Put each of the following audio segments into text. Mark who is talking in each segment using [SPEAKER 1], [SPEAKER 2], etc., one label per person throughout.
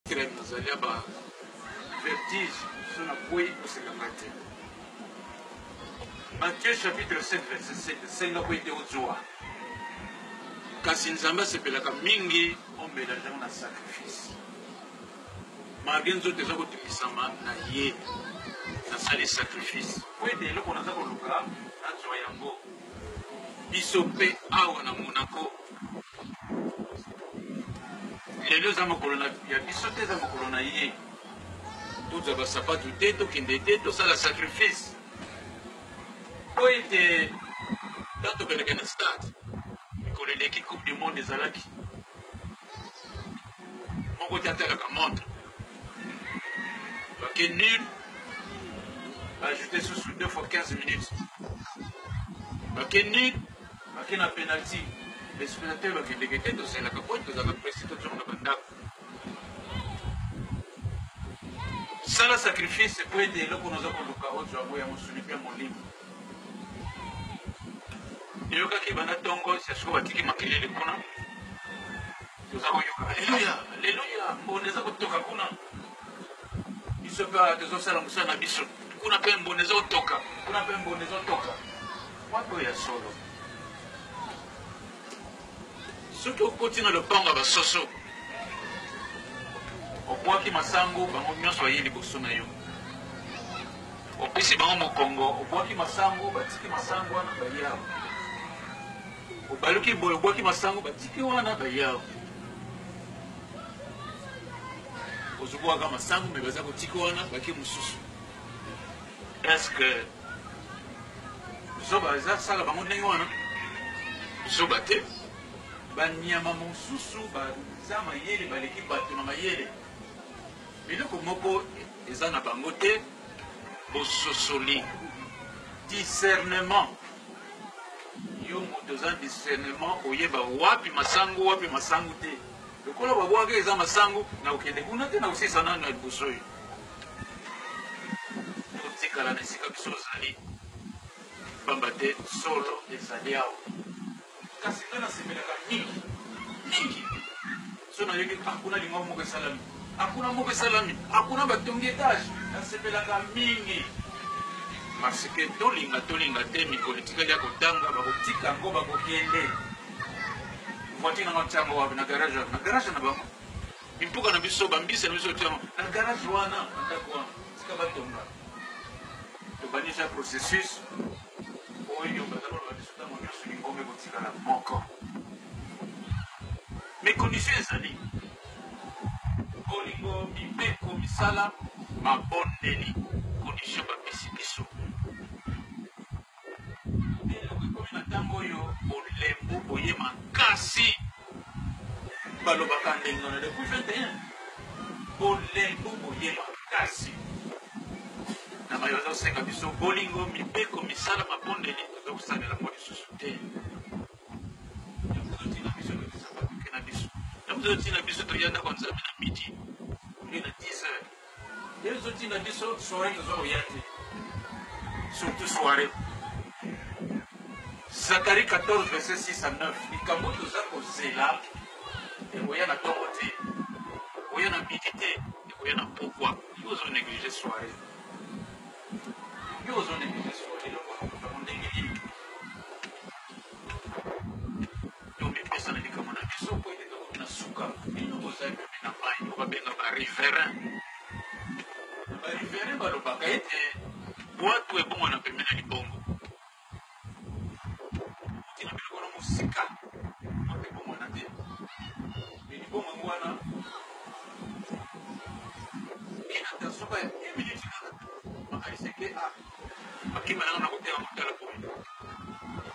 [SPEAKER 1] Crème nazali ya ba vertige so na kwei koseka ngai te. Matthieu chapitre 7 verset 7 senga po ete ozwa. Kasi Nzambe asepelaka mingi omelange yango na sacrifice. Malgre nzoto eza kotungisama na ye nasali sacrifice po ete eloko naza koluka nazwa yango. Biso mpe awa na Monaco lelo eza mokolo ya biso te, eza mokolo na ye. Tozwa basapatu te, tokende te, tosala sacrifice mpo ete ntango tokendeke na stade mikolo eleki coupe du monde ezalaki moko te atalaka montre bake nul baajoute susu 2 fois 15 minutes bake nul bake na penalty les spectateurs bakendeke te tozelaka po tozalaka presse tozonga na bandako sala sacrifice po ete eloko naza koluka ozwa yango ya mosuni mpe ya molimo eyokaki banda ntongo sasiko batiki makelele kuna toza koyoka aleluya aleluya mbonda eza kotoka kuna biso mpe tozosala mosala na biso kuna mpe mbonda eza kotoka kuna mpe mbonda ezotoka wapi oyo ya solo soki okoti na lopango ya basoso obwaki masango bango nyonso baye liboso na yo opesi bango mokongo obwaki masango batiki masango wana baye awa obaluki boye obwaki masango batiki wana baye awa ozobwaka masango me baza kotika wana bake mosusu est-ce zoba eza sala bango ndenge wana zoba te banyama mosusu baza mayele baleki bato na mayele biloko moko eza na bango te bososoli discernement yo moto oza discernement oyeba wapi masangu wapi masangu te lokola babwaki eza masangu na kokende kuna te na kosisa nano ya liboso oyo totikala na esika biso ozali pamba te solo ezali awa kasi ngai nasepelaka mingi mingi so nayoki akuna lingo moko esalami akuna moko esalami akuna batongi etage nasepelaka mingi parce que tolinga tolinga te mikolo etikali ya kotanga bakotika yango bakokende voiture nanga otiango wapi na garage wapi na garage na bango mimpuka na biso bambisi na biso otiango na garage wana na ndako wana tika batonga tobandisa processus oyo baza koloba biso ntango nyonso lingomba ekotikala moko mais condition ezali bolingo mibeko misala mabondeli condition bapesi biso eloko ekomi na ntango oyo bolembu boye makasi balobaka ndenge wana depuis 21 bolembu boye makasi na bayo bazosenga biso bolingo mibeko misala mabondeli toza kosalela yango lisusu te yango biso toke na biso yango tozotina biso toya ndako ya nzambe na midi olie na 10 heures ye ezotinda biso soirée toza koya te surtout soirée Zacharie 14 verset 6 à 9 likambo toza kozela ekoya na ntongo te ekoya na midi te ekoya na pokwa yo ozo néglige soirée yo ozo néglige soirée eloko nakokango ndenge nini tomipesa na likambo na biso mpo ete tokomi na suka bino bozali pembe na mai oyo babenga bariverain bariverain balobaka ete bwato ebongwana pembe na libongo oti na biloko na mosika moto ebongwana te me libongo yango wana inattention ya une minute kaka makanisi eke a makima nanga na kotenga motala boye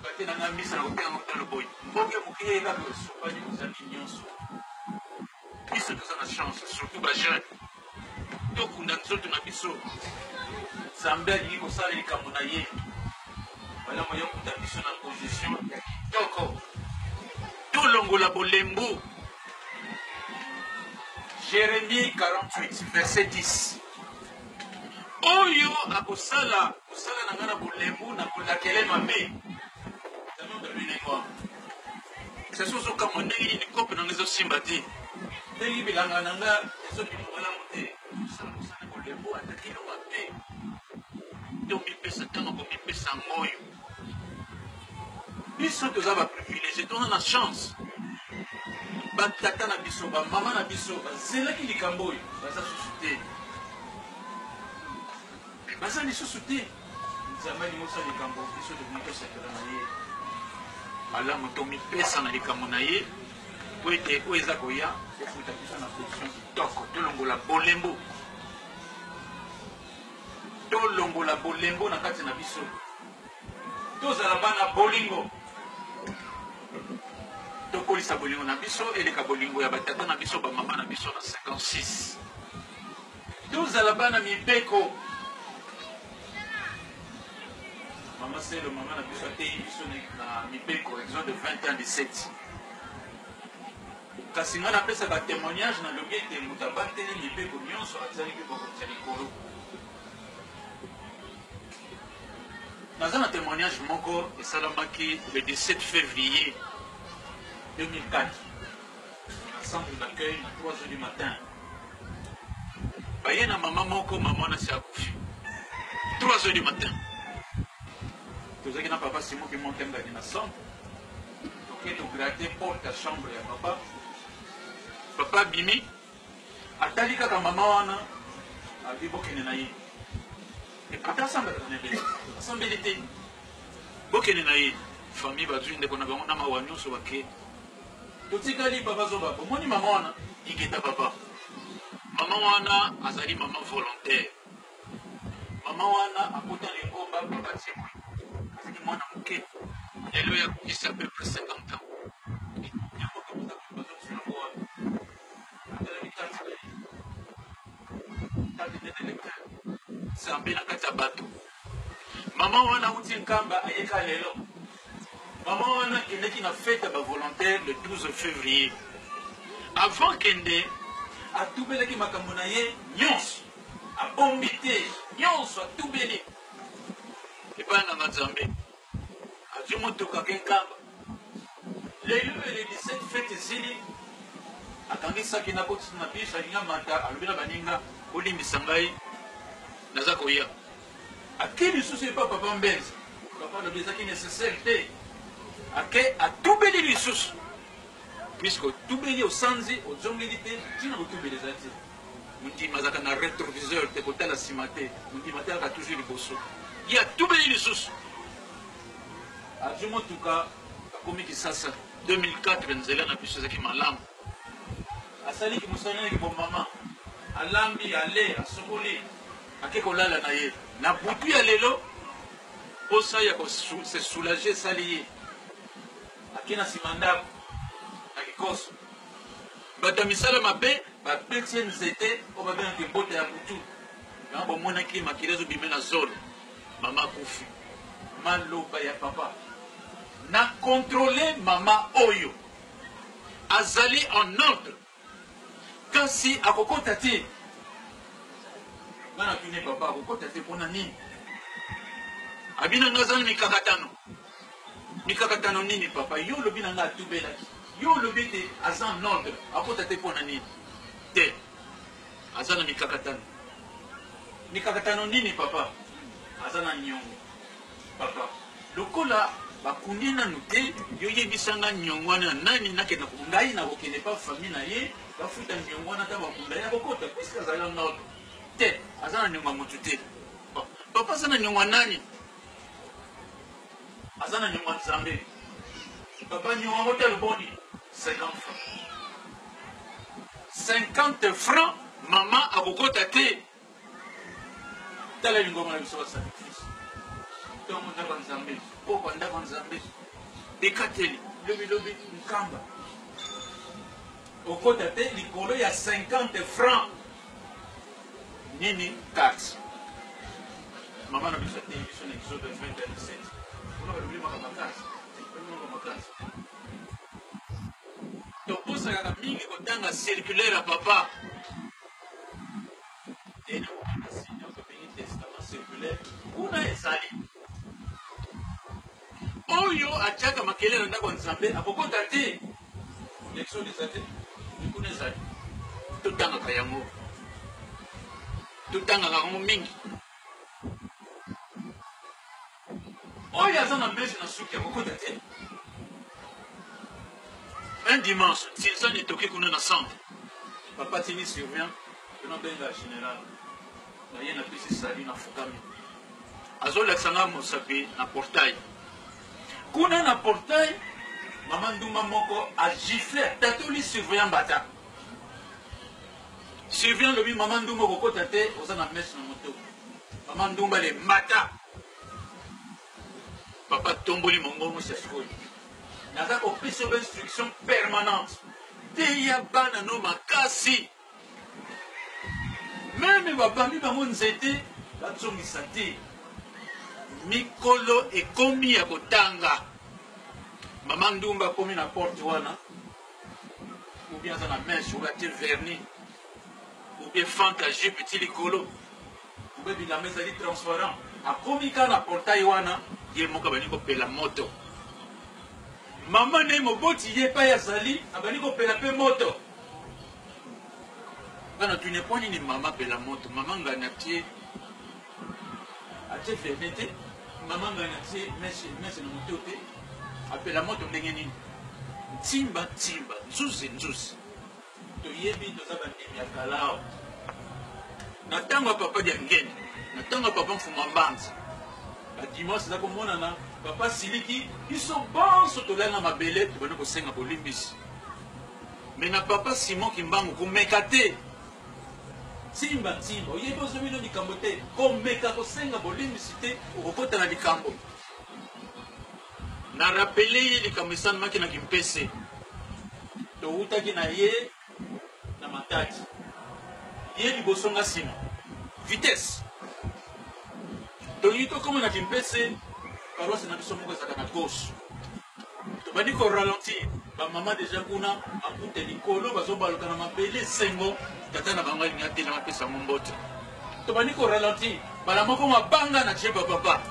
[SPEAKER 1] bate nanga mbisa na kotenga motala boye mboke moke ye kaka esopani ozali nyonso biso toza na chance surtout bajeune tokunda nzoto na biso nzambe alingi kosala likambo na ye malamu ya kuta biso na position ya kitoko tolongola bolembu Jérémie 48 verset 10 oyo akosala kosala na ngai na bolembu na kolakele mabe sasi ozokamwa ndenge nini kope na ngai ezosimba te. Ndenge bilanga na nga ezobima malamu te, osala mosala kolembo ata kilo mabe. Tomipesa ntango komipesa yango oyo. Biso toza ba privilégié, toza na chance. Batata na biso, bamama na biso bazelaki likambo oyo, baza susu te. Baza lisusu te. Nzambe alingi osala likambo, biso tolingi tosepela na ye. Malamu tomipesa na likambo na ye mpo ete oyo eza koya efuta biso na position kitoko. Tolongola bolembo, tolongola bolembo na kati na biso, tozala bana bolingo, tokolisa bolingo na biso eleka bolingo ya batata na biso, bamama na biso na 56. Tozala bana mibeko. Mama Selo, mama na biso ateyi biso na mibeko, Exode 21 17. Kasi ngai napesaka témoignage, nalobi ete moto abateli mibeko nyonso azali mpe bokonzi ya likolo. Naza na témoignage moko esalamaki le 17 février 2004 na centre d'accueil na 3 heures du matin. Baye na mama moko, mama wana si akufi. 3 heures du matin. Tozalaki na papa Simon Kimonte Ngadi na centre. Toke tograte porte ya chambre ya papa. Papa abimi, atali kaka mama wana, abi bokende na ye. Ata asambelaka na ebele, asambeli te. Bokende na ye. Famille bazwi ndeko na bango na mawa nyonso bake. Totikali papa zoba, bomoni mama wana? Ingeta papa. Mama wana azali mama volontaire. Mama wana akota lingomba papa Tshibwe. Azali mwana moke. Lelo ya kokisi à peu près 50 ans. Yango baza kosala ngo wapi? Atalaki tante na ye. Tante nde électeur. Nzambe na kati ya bato. Mama wana auti Nkamba ayeka lelo. Mama wana akendaki na fete ya ba volontaire le 12 février. Avant kende atubelaki makambo na ye nyonso, abombi te nyonso atubeli epai na Nzambe. Azwi motuka ke Nkamba. Lelo le 17 fete esili, akangisaki na kotisa na biso, alingi amata, alobi na baninga, bolimbisa ngai naza koya. Ake lisusu epa papa Mbenza, papa alobi ezaki nécessaire te, ake atubeli lisusu, puisque otubeli osanzi ozongeli te, ntina kotubela eza te. Mondimi azalaka na retroviseur te, kotala nsima te, mondimi atalaka toujours liboso. Ye atubeli lisusu, azwi motuka akomi Kisasa. 2004 nzela na biso ezalaki malamu, asaliki mosala na kibomama, alambi ale asokoli ake kolala na ye. Na butu ya lelo posa ya ko se soulager esali ye, ake na nsima ndako na kikoso, bato ya misala mabe babeti ye nzete oyo babengaka ebota ya butu, yango bamonaki ye makila ezobima na zolo, mama akufi. Maloba ya papa na controle mama oyo azali en ordre, kasi akokota te. Nga natuni papa, akokota te mpona nini? Abi na nga aza na mikakatano. Mikakatano nini papa? Yo olobi na nga atubelaki, yo olobi ete aza en ordre, akota te mpona nini? Te, aza na mikakatano. Mikakatano nini papa? Aza na niongo. Papa, lokola bakundi nanu te, yo yebisa nga niongo wana nani nakenda ngai nakokende pa famille na ye bafuta niongo wana, ata bakunda ye akokota puisque azali en ordre te, aza na niongo ya motu te. Bon, papa aza na niongo ya nani? Aza na niongo ya Nzambe. Papa, niongo yango te aloboni 50 francs. 50 francs mama akokota te. Tala lingomba na biso ba sacrifice. Ntongo ndako ya Nzambe, pokwa ndako ya Nzambe, bikateli lobi lobi Nkamba. Okota te likolo ya 50 francs. Nini carte? Mama na biso ateyi biso na Exode 20 17. Kuna balobi makambo ya carte. Makambo ya carte. Tokosakaka mingi kotanga circulaire ya papa. Te na kokanga signe oyo tobengi testament circulaire, kuna ezali oyo atiaka makelele na ndako ya Nzambe akokota te. Exode eza te, kuna ezali. Totangaka yango. Totangaka yango mingi. Oyo aza na mèche na suki akokota te. Un dimanche, Nsinzani etoki kuna na centre. Papa tini survient, tuna benga général. Na ye napesi sali na fukami. Azolakisa nga mosapi na portail. Kuna na portail, mama ndumba moko a gifle, atatoli surveillant mbata. Surveillant lobi mama ndumba okokota te, oza na mèche na moto. Mama ndumba le mbata. Papa tomboli mongongo ya sikoyo. Naza kopesa yo instruction permanente. Teya bana no makasi. Meme babambi bango nzete bazongisa te. Mikolo ekomi ya kotanga. Mama ndumba akomi na porte wana. Ou bien aza na mèche, ou atie vernis. Ou bien fanta jupe ti likolo. Ube bilamba ezali transparent. Akomi kaka na portail wana, ye moko abandi kopela moto. Mama na ye moboti ye epai azali, abandi kopela mpe moto. Nga natuni mpo nini mama apela moto? Mama ngani atie atie vernis te, mama ngani atie mèche mèche na moto te, apela moto ndenge nini? Ntimba ntimba, nzuzi nzuzi. Toyebi toza bandimi ya kala awa. Na ntango ya papa Diangenda, na ntango ya papa Mfuma Mbanza, ba dimanche eza komonana papa siliki biso bonso tolali na mabele tobandi kosenga bolimbisi. Mais na papa Simon Kimbangu komeka te. Timba timba, oyebi ozomi no likambo te, komeka kosenga bolimbisi te, okokota na likambo. Na rappeler ye likambo esalemaki na Kimpese. Towutaki na ye na Matadi. Ye liboso nga sima. Vitesse. Tolingi tokoma na Kimpese, paroisse na biso moko ezalaka na gauche. Tobandi ko ralentir. Ba mama deja kuna maputa likolo bazobaluka na mabele esengo. Tata na bango alingi atelema apesa yango mbote. Tobandi ko ralentir. Bala moko mabanga na tie ba papa.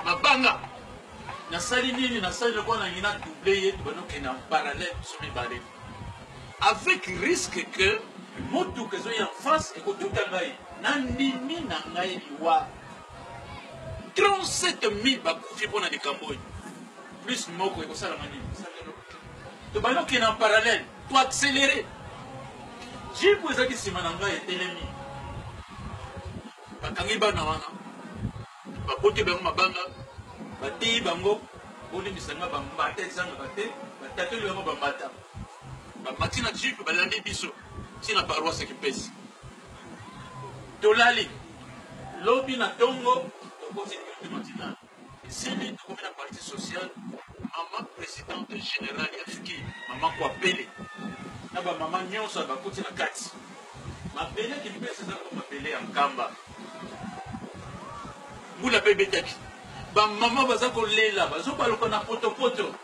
[SPEAKER 1] Mabanga. Nasali nini? Nasali lokola nalingi na double ye, tobandi kokende en parallèle biso mibale. Avec risque que motuka ezoya en face ekotuta ngai. Nandimi na ngai liwa. 37 000 bakufi mpo na likambo oyo. Plus moko ekosalama nini? Tobandi kokende en parallèle, to accélérer. Jeep ezalaki nsima na ngai etelemi. Bakangi bana wana. Baboti bango mabanga, bateyi bango, bolimbisa nga bambata ezangaka te, batatoli bango bambata. Bamati na jeep balandi biso ti na paroisse Kimpese. Tolali lobi na tongo tokoti culte matinal. Esili tokomi na partie sociale, mama presidente generale ya FKI, mama Kwapele na ba mama nyonso bakoti na kati. Mabele Kimpese eza ko mabele ya Nkamba. Mbula pe ebetaki. Ba mama baza kolela, bazobaluka na potopoto.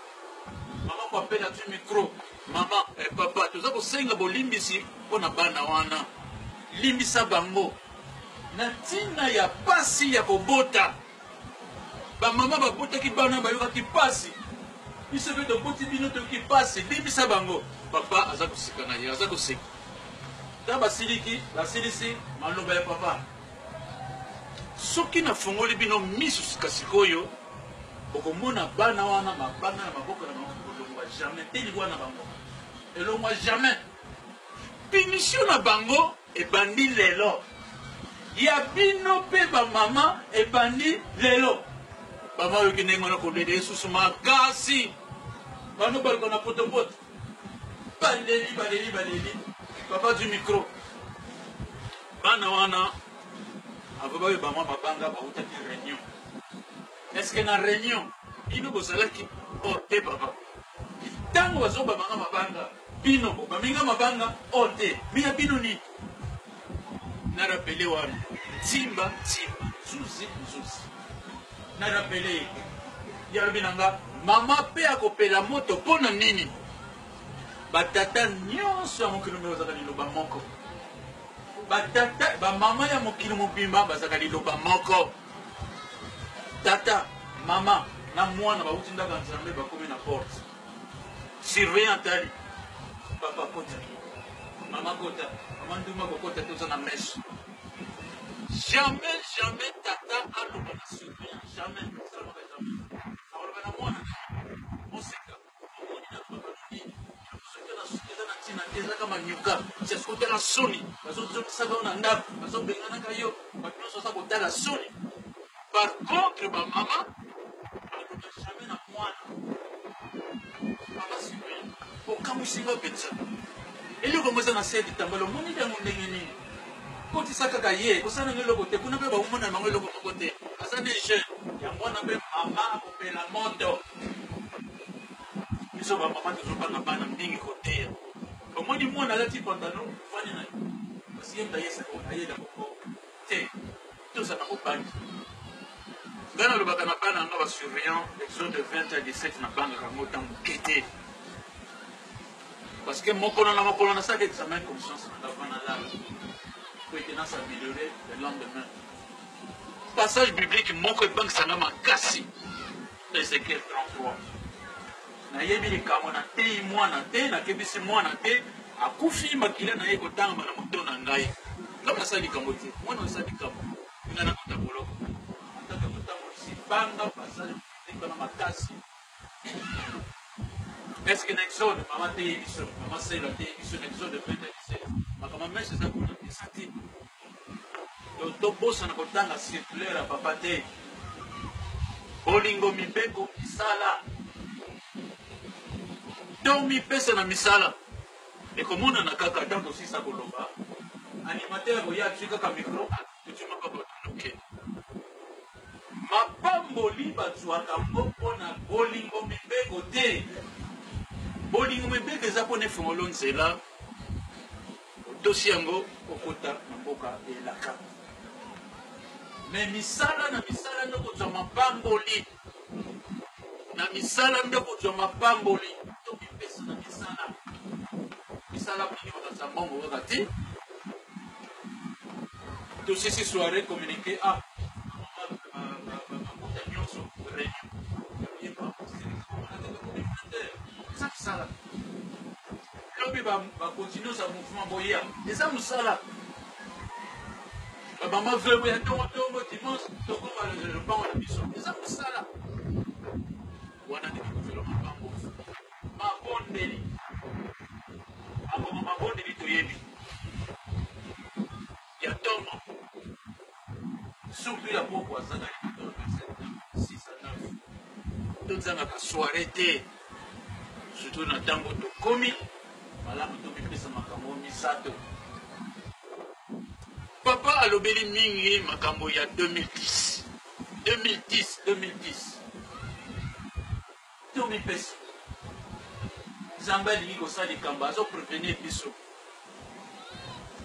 [SPEAKER 1] Mama Kwapele azwi micro. Mama, eh, papa, toza kosenga bolimbisi mpo na bana wana. Limbisa bango na ntina ya pasi ya kobota. Ba mama babotaki bana bayokaki pasi. Biso pe toboti bino toyoki pasi. Limbisa bango. Papa aza koseka na ye, aza koseka. Ta basiliki, basilisi maloba ya papa. Soki nafongoli bino miso sika sikoyo, bokomona bana wana mabanga na maboko na bango ekolongwa jamais te liwa na bango elongwa jamais. Punition na bango ebandi lelo. Ya bino pe ba mama ebandi lelo. Mama oyoki ndenge wana kolela esusu makasi. Bano baluka na potopoto. Baleli baleli baleli. Papa du micro. Bana wana avo bayo mwa mabanga bautaki réunion. Est-ce que na réunion bino bozalaki? Oh te papa. Tango bazobamanga mabanga bino bobaminga mabanga oh te. Miya bino nini? Na rappeler wana ntimba ntimba nzuzi nzuzi. Na rappeler ye alobi na nga mama pe akopela moto mpo na nini? Batata nyonso ya mokili mobimba bazalaka liloba moko. Batata, bamama ya mokili mobimba bazalaka liloba moko. Tata, mama na mwana bauti ndako ya Nzambe bakomi na porte. Surveillant atali, papa kota. Mama kota, mama ndumba kokota te, oza na mèche. Jamais, jamais tata aloba na surveillant, jamais, esalamaka jamais. Akoloba na mwana na ye, moseka, omoni na lobaka no nini? Soki na suki eza na ntina te, ezaka manyuka, soki otala soni, bazozongisaka yo na ndako, bazobenganaka yo, bato nyonso baza kotala soni. Par contre, bamama aloba jamais na mwana. Mama surveillant, okamwisi nga mpenza. Eloko yango eza na se ya litambala, omoni yango ndenge nini? Kotisa kaka ye, kosala nanga eloko te, kuna mpe bakomona bango eloko moko te. Aza ne jeune, yango wana mpe mama akopela moto. Biso bamama tozobanga bana mingi koteya. Omoni mwana alati pantalon, fani na ye. Kasi ye moto ayelaka bongo te. Tozala na bobangi. Ngai nalobaka na bana nga ba surveillant Exode 20 à 17, nabangaka yango ntango moke te. Parce que mokolo na mokolo nasalaka examen conscience na nga avant nalala po ete na s'améliorer le lendemain. Passage biblique moko ebangisa nga makasi, Ezekiel 33. Nayebi likambo, nateyi mwana te, nakebisi mwana te, akufi, makila na ye ekotangama na moto na ngai. Ngai nasali likambo te, mwana osali likambo, ngai nakota boloko. Ataka motambolisi banga passage biblique wana makasi. Est-ce que na Exode, mama teyi biso, mama Sela teyi biso na Exode 20 à 17, makambo mese eza kuna, eza te. Donc tobosana kotanga circulaire ya papa te. Bolingo mibeko misala. Tomipesa na misala. Ekomonana kaka ntango tosisa koloba. Animateur akoya atwi kaka micro, totwi mapamboli tokende. Mapamboli bazwaka yango mpo na bolingo mibeko te. Bolingo mibeko eza mpo na efongolo nzela. Otosi yango, okota na mboka elaka. Me misala na misala nde okozwa mapamboli. Na misala nde okozwa mapamboli. Tomipesa na misala. Misala mingi bakatisa mbongo kaka te. Tosisi soirée communiqué ah makuta nyonso réunion. Eza misala. Lobi ba ba continue sa mouvement boya. Eza musala. Ba mama veuve ya tongo tongo dimanche tokoma le lopango na biso. Eza musala. Wana nde tokozela mapango. Mabondeli. Akoma mabondeli toyebi. Ya tongo. Surtout ya poko azalaki verset 6 à 9. Tozangaka soirée te. Surtout na ntango tokomi malamu tomipesa makambo misato. Papa alobeli mingi makambo ya 2010. 2010, 2010. Tomipesa. Nzambe alingi kosala likambo, azo prevenir biso.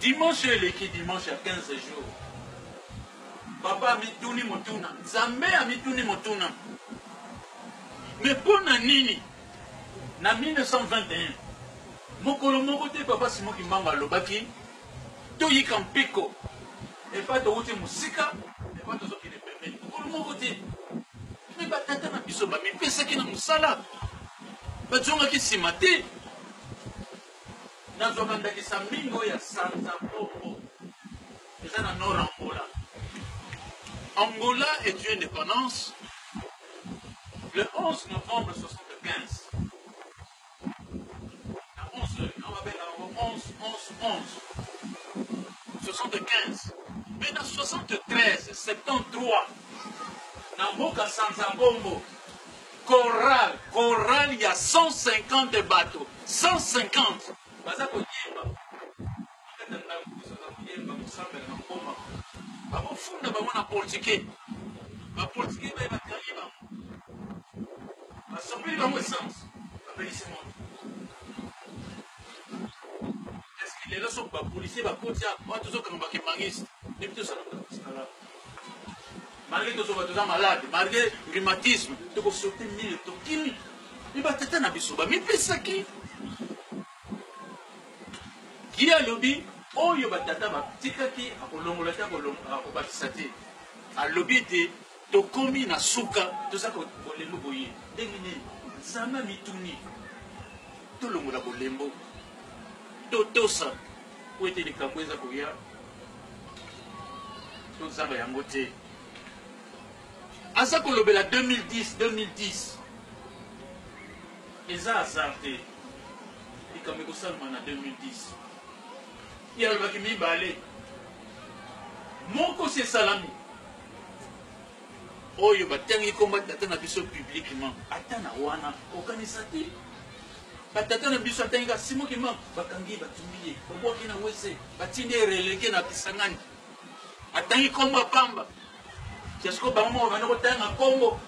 [SPEAKER 1] Dimanche eleki, dimanche ya 15 jours. Papa amituni motuna, Nzambe amituni motuna. Mais mpo na nini na 1921 mokolo moko te papa Simon Kimbangu alobaki toyika mpiko epai towuti mosika epai tozokende pembeni mokolo moko te. Me batata na biso bamipesaki na mosala, bazongaki nsima te. Nazwaka ndakisa mingi oyo ya Sanza Bongo, eza na nord Angola. Angola ezwi independance le 11 novembre 75. Na 11, na babengaka yango 11 11 11 75. Mais na 73 73 na mboka Sanza Bongo, Chorale, chorale ya 150 bato, 150 baza koyemba na kati ya ndako, biso baza koyemba kosambela na mboma, bakofunda bango na portugais, ba portugais baye bakangi bango, basopeli bango essence, bapelisi moto. Est-ce que lelo soki ba policier bakoti awa tozokanga ba kimbanguiste nde tosala mosala? Malgré tozoba toza malade, malgré rhumatisme, tokosote mire tokimi. Me batata na biso bamipesaki. Ye alobi oyo batata batikaki akolongola te, akobakisa te. Alobi ete tokomi na suka, toza bolembo boye. Ndenge nini? Nzambe amituni, tolongola bolembo, totosa. Mpo ete likambo eza koya, tozanga yango te. Aza kolobela 2010, 2010 eza hasard te. Likambo ekosalema na 2010. Ye alobaki mibale, moko si esalami oyo batangi komba tata na biso publiquement, ata na wana okanisa te batata na biso atangi kaka Simon Kimbangu, bakangi ye, batumbi ye, babwaki na wese, batindi ye relege na Kisangani, atangi kombo ya pamba. Siko bango moko banda kotanga kombo,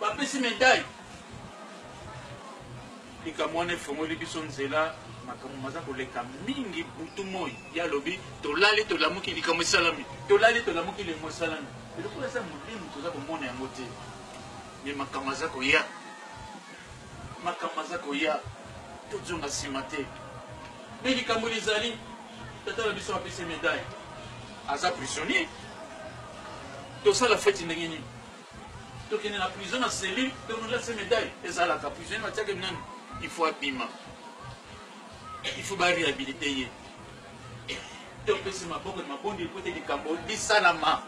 [SPEAKER 1] bapesi medaille. Likambo wana efongoli biso nzela, makambo maza koleka mingi butu moi. Ye alobi tolali tolamuki likambo esalami, tolali tolamuki likambo esalami. Eloko eza molimo toza komona yango te, me makambo aza koya, makambo aza koya, tozonga nsima te. Me likambo lizali, tata na biso apesi medaille, aza prisonnier, tosala feti ndenge nini? Tokende na prison na cellule, tokolasa medaille ezalaka prisonnier batiaka nani? Il faut abima, il faut baréhabilite ye. Topesi maboko na mabondi mpo te likambo lisalama,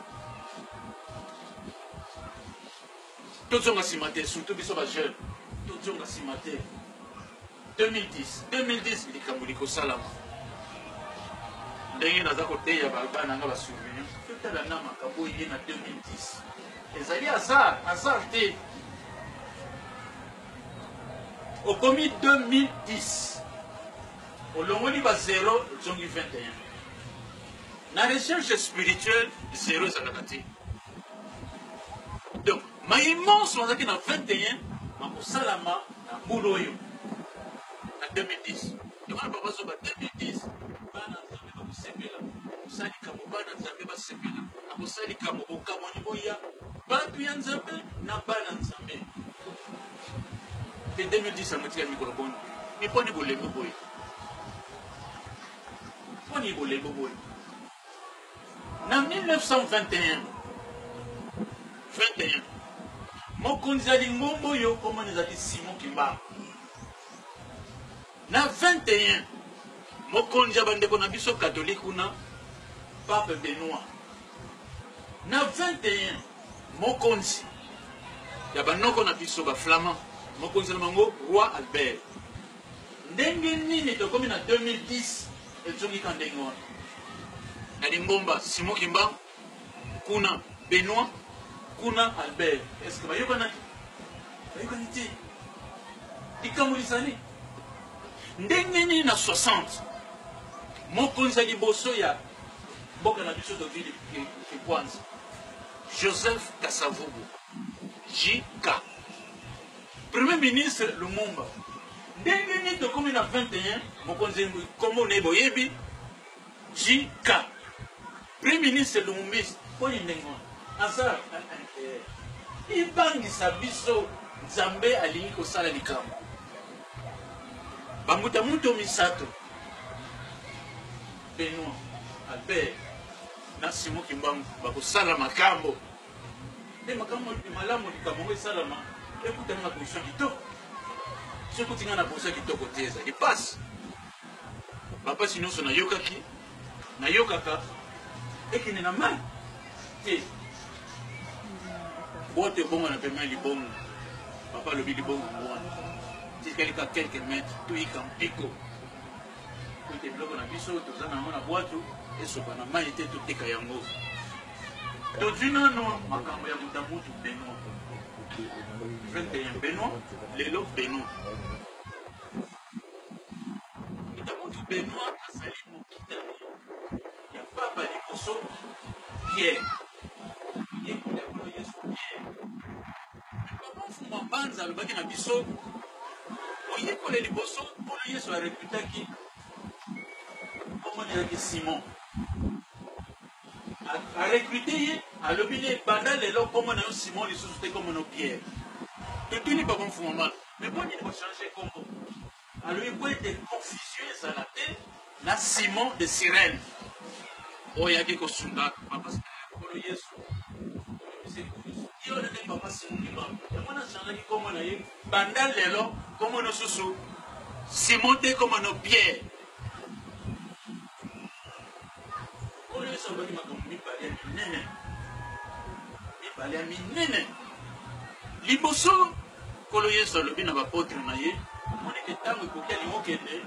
[SPEAKER 1] tozonga nsima te, surtout biso bajeune, tozonga nsima te. 2010, 2010 likambo likosalama. Ndenge naza koteya bana nga basurveillant, totala na makambo oyo ye na 2010 ezali hasard, hasard te. Okomi 2010, olongoli ba 0, ozongi 21. Na recherche spirituelle, 0 ezalaka te. Donc maye nyonso azalaki na 21 makosalama na mbula oyo na 2010. Yango wana papa zoba 2010, bana Nzambe bakosepela kosala likambo, bana Nzambe basepela akosala likambo, bokamwani boya bato ya Nzambe na bana Nzambe. Te 2010 yango etikali mikolo boni? Miponi bolembo boye, poni bolembo boye. Na 1921, 21, mokonzi ya lingomba oyo komona ezalaki Simon Kimbangu. Na 21, mokonzi ya bandeko na biso katolike kuna, Pape Benoit. Na 21, mokonzi ya banoko na biso baflamand, mokonzi na bango Roi Albert. Ndenge nini tokomi na 2010 ezongi ka ndenge wana? Na lingomba Simon Kimbangu kuna, Benoit kuna, Albert, est-ce que bayokanaki? Bayokani te. Likambo lizali ndenge nini? Na 60, mokonzi ya liboso ya mboka na biso tozwi Kikwanza, Joseph Kasavubu, JK, premier ministre Lumumba. Ndenge nini tokomi na 21, mokonzi kombo na ye boyebi, JK, premier ministre Lumumbiste? Poni ndenge wana aza ibangisa biso. Nzambe alingi kosala likambo. Bambuta muto misato, Benoit, Albert na Simon Kimbangu, bakosala makambo nde makambo malamu. Likambo yango esalama, ekutana na position kitoko. Soki ekuti ngai na position kitoko te, ezali mpasi. Bapasi nyonso nayokaki, nayokaka ekende na mai te. Bote ebongo na pema libongo, papa alobi libongo yango wana tikali ka quelques mètres, toyika mpiko ete biloko na biso toza na yango na bwatu esopa na mai te, toteka yango. Tozwi nano makambo ya mutamutu Benoit, 21 Benoit, lelo Benoit mutamutu Benoit azali mokitani ya papa liboso Pierre, yekoli ya Nkolo Yesu Pierre. Papa Mfumba Mbanza alobaki na biso, oyekole liboso Nkolo Yesu arekrutaki, kombo ezalaki Simon, arekrute ye, alobi ne banda lelo kombo na yo Simon lisusu te, kombo na yo Pierre. Totuni papa Mfumba Mbanza, mais mpo nini kochange kombo? Alobi mpo ete confusion ezala te na Simon de Cyrène oyo ayaki kosunga papa Nkolo Yesu. Ye wana nde papa Simon Kimbangu. Yango wana achangeaki kombo na ye, banda lelo kombo na susu Simon te, kombo na Pierre. Yesu alobaki makambo mibale ya minene, mibale ya minene. Liboso, Nkolo Yesu alobi na bapotre na ye, omoni te ntango ekoki alingi okende,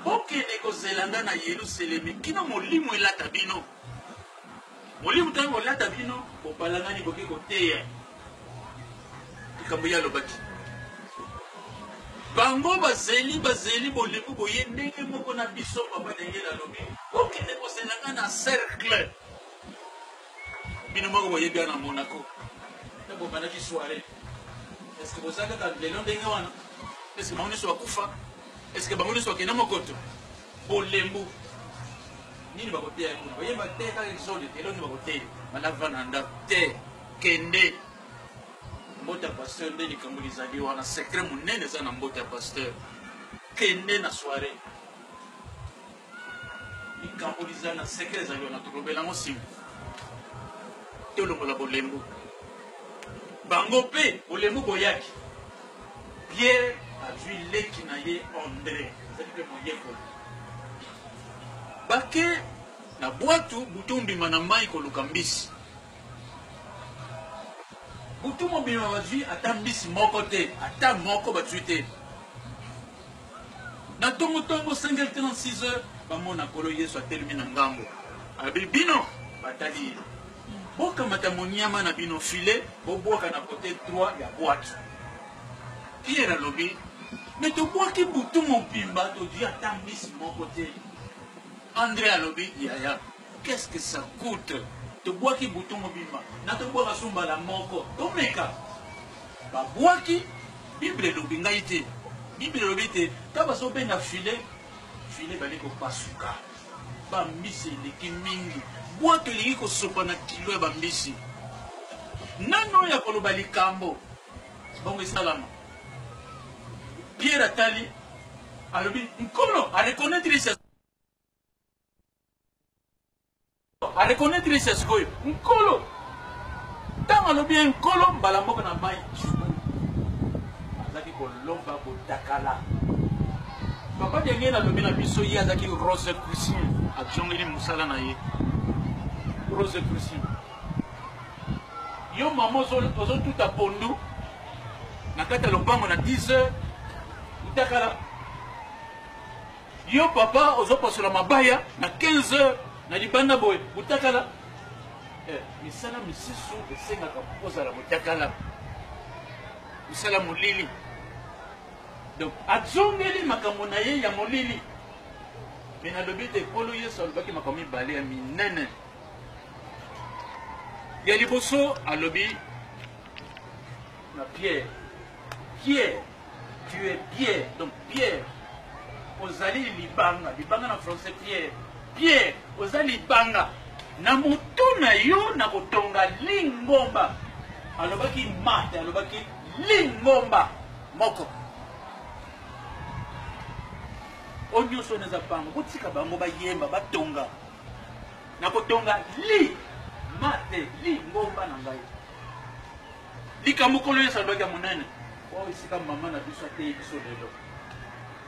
[SPEAKER 1] bokende kozela nga na Yelusalemi kino Molimo elata bino. Molimo ntango kolata bino, bopalangani boke koteya likambo ye alobaki. Bango bazeli bazeli bolembu boye ndenge moko na biso. Papa Daniel alobi bokende kozela nga na cercle. Bino moko boyebi na Monaco ntango bobandaki soirée, est-ce que boza kaka lelo ndenge wana? Est-ce que bango nyonso bakufa? Est-ce que bango nyonso bakenda mokoto? Bolembu nini bakoteya kuna? Bayemba te kaka exode te, eloni bakoteya balava na ndako te. Kende mbote ya pasteur nde likambo lizali wana, secret monene eza na mbote ya pasteur. Kende na soirée, likambo lizali na secret ezali wana, tokolobela yango nsima. Tolongola bolembu bango mpe bolembu boyaki. Pierre azwi leki na ye Andre, azali mpe moyekoli, bake na bwatu butu mobimba na mai koluka mbisi. Butu mobimba bazwi ata mbisi moko te, ata moko bazwi te. Na ntongo-ntongo, 5h36 heures, bamona Nkolo Yesu atelemi na ngambo. Alobi, bino batali ye, bokamata monyama na bino filet, bobwaka na kote droit ya bwatu. Pierre alobi, me tobwaki butu mobimba, tozwi ata mbisi moko te. Andre alobi, yaya, qu'est-ce que ça coûte? Tobwaki butu mobimba, na tobwaka so mbala moko, tomeka. Babwaki, Bible elobi, ngai te. Bible elobi te, ntango bazobenga filet, filet ebandi kopasuka. Bambisi eleki mingi, bwato elingi kosopa na kilo ya bambisi. Nani oyo akoloba likambo bongo esalama? Pierre atali, alobi, Nkolo, a reconnaître A reconnaître ye sikoyo nkolo. Ntango alobi ye nkolo, mbala moko na mai azalaki koloba botakala. Papa Daniel alobi na biso ye azalaki rosicrucien, azongeli mosala na ye rosicrucien. Yo mama ozotuta pondu na kati ya lopango na 10 heures, mutakala. Yo papa ozopasola mabaya na 15 heures na libanda boye, mutakala. Misala misusu esengaka ozala mutakala, misala molili. Donc azongeli makambo na ye ya molili. Me nalobi te, Nkolo Yesu alobaki makambo mibale ya minene. Ya liboso alobi na Pierre, Pierre, tu es Pierre. Donc Pierre, ozali libanga. Libanga na français Pierre. Pierre, oza libanga. Na motu na yo na kotonga lingomba. Alobaki mate, alobaki lingomba moko. Oyo nyonso wana eza pamba. Botika bango bayemba, batonga. Na kotonga li mate, lingomba na ngai. Likambo Nkolo Yesu alobaki ya monene oyo esika mama na biso ateyi biso lelo.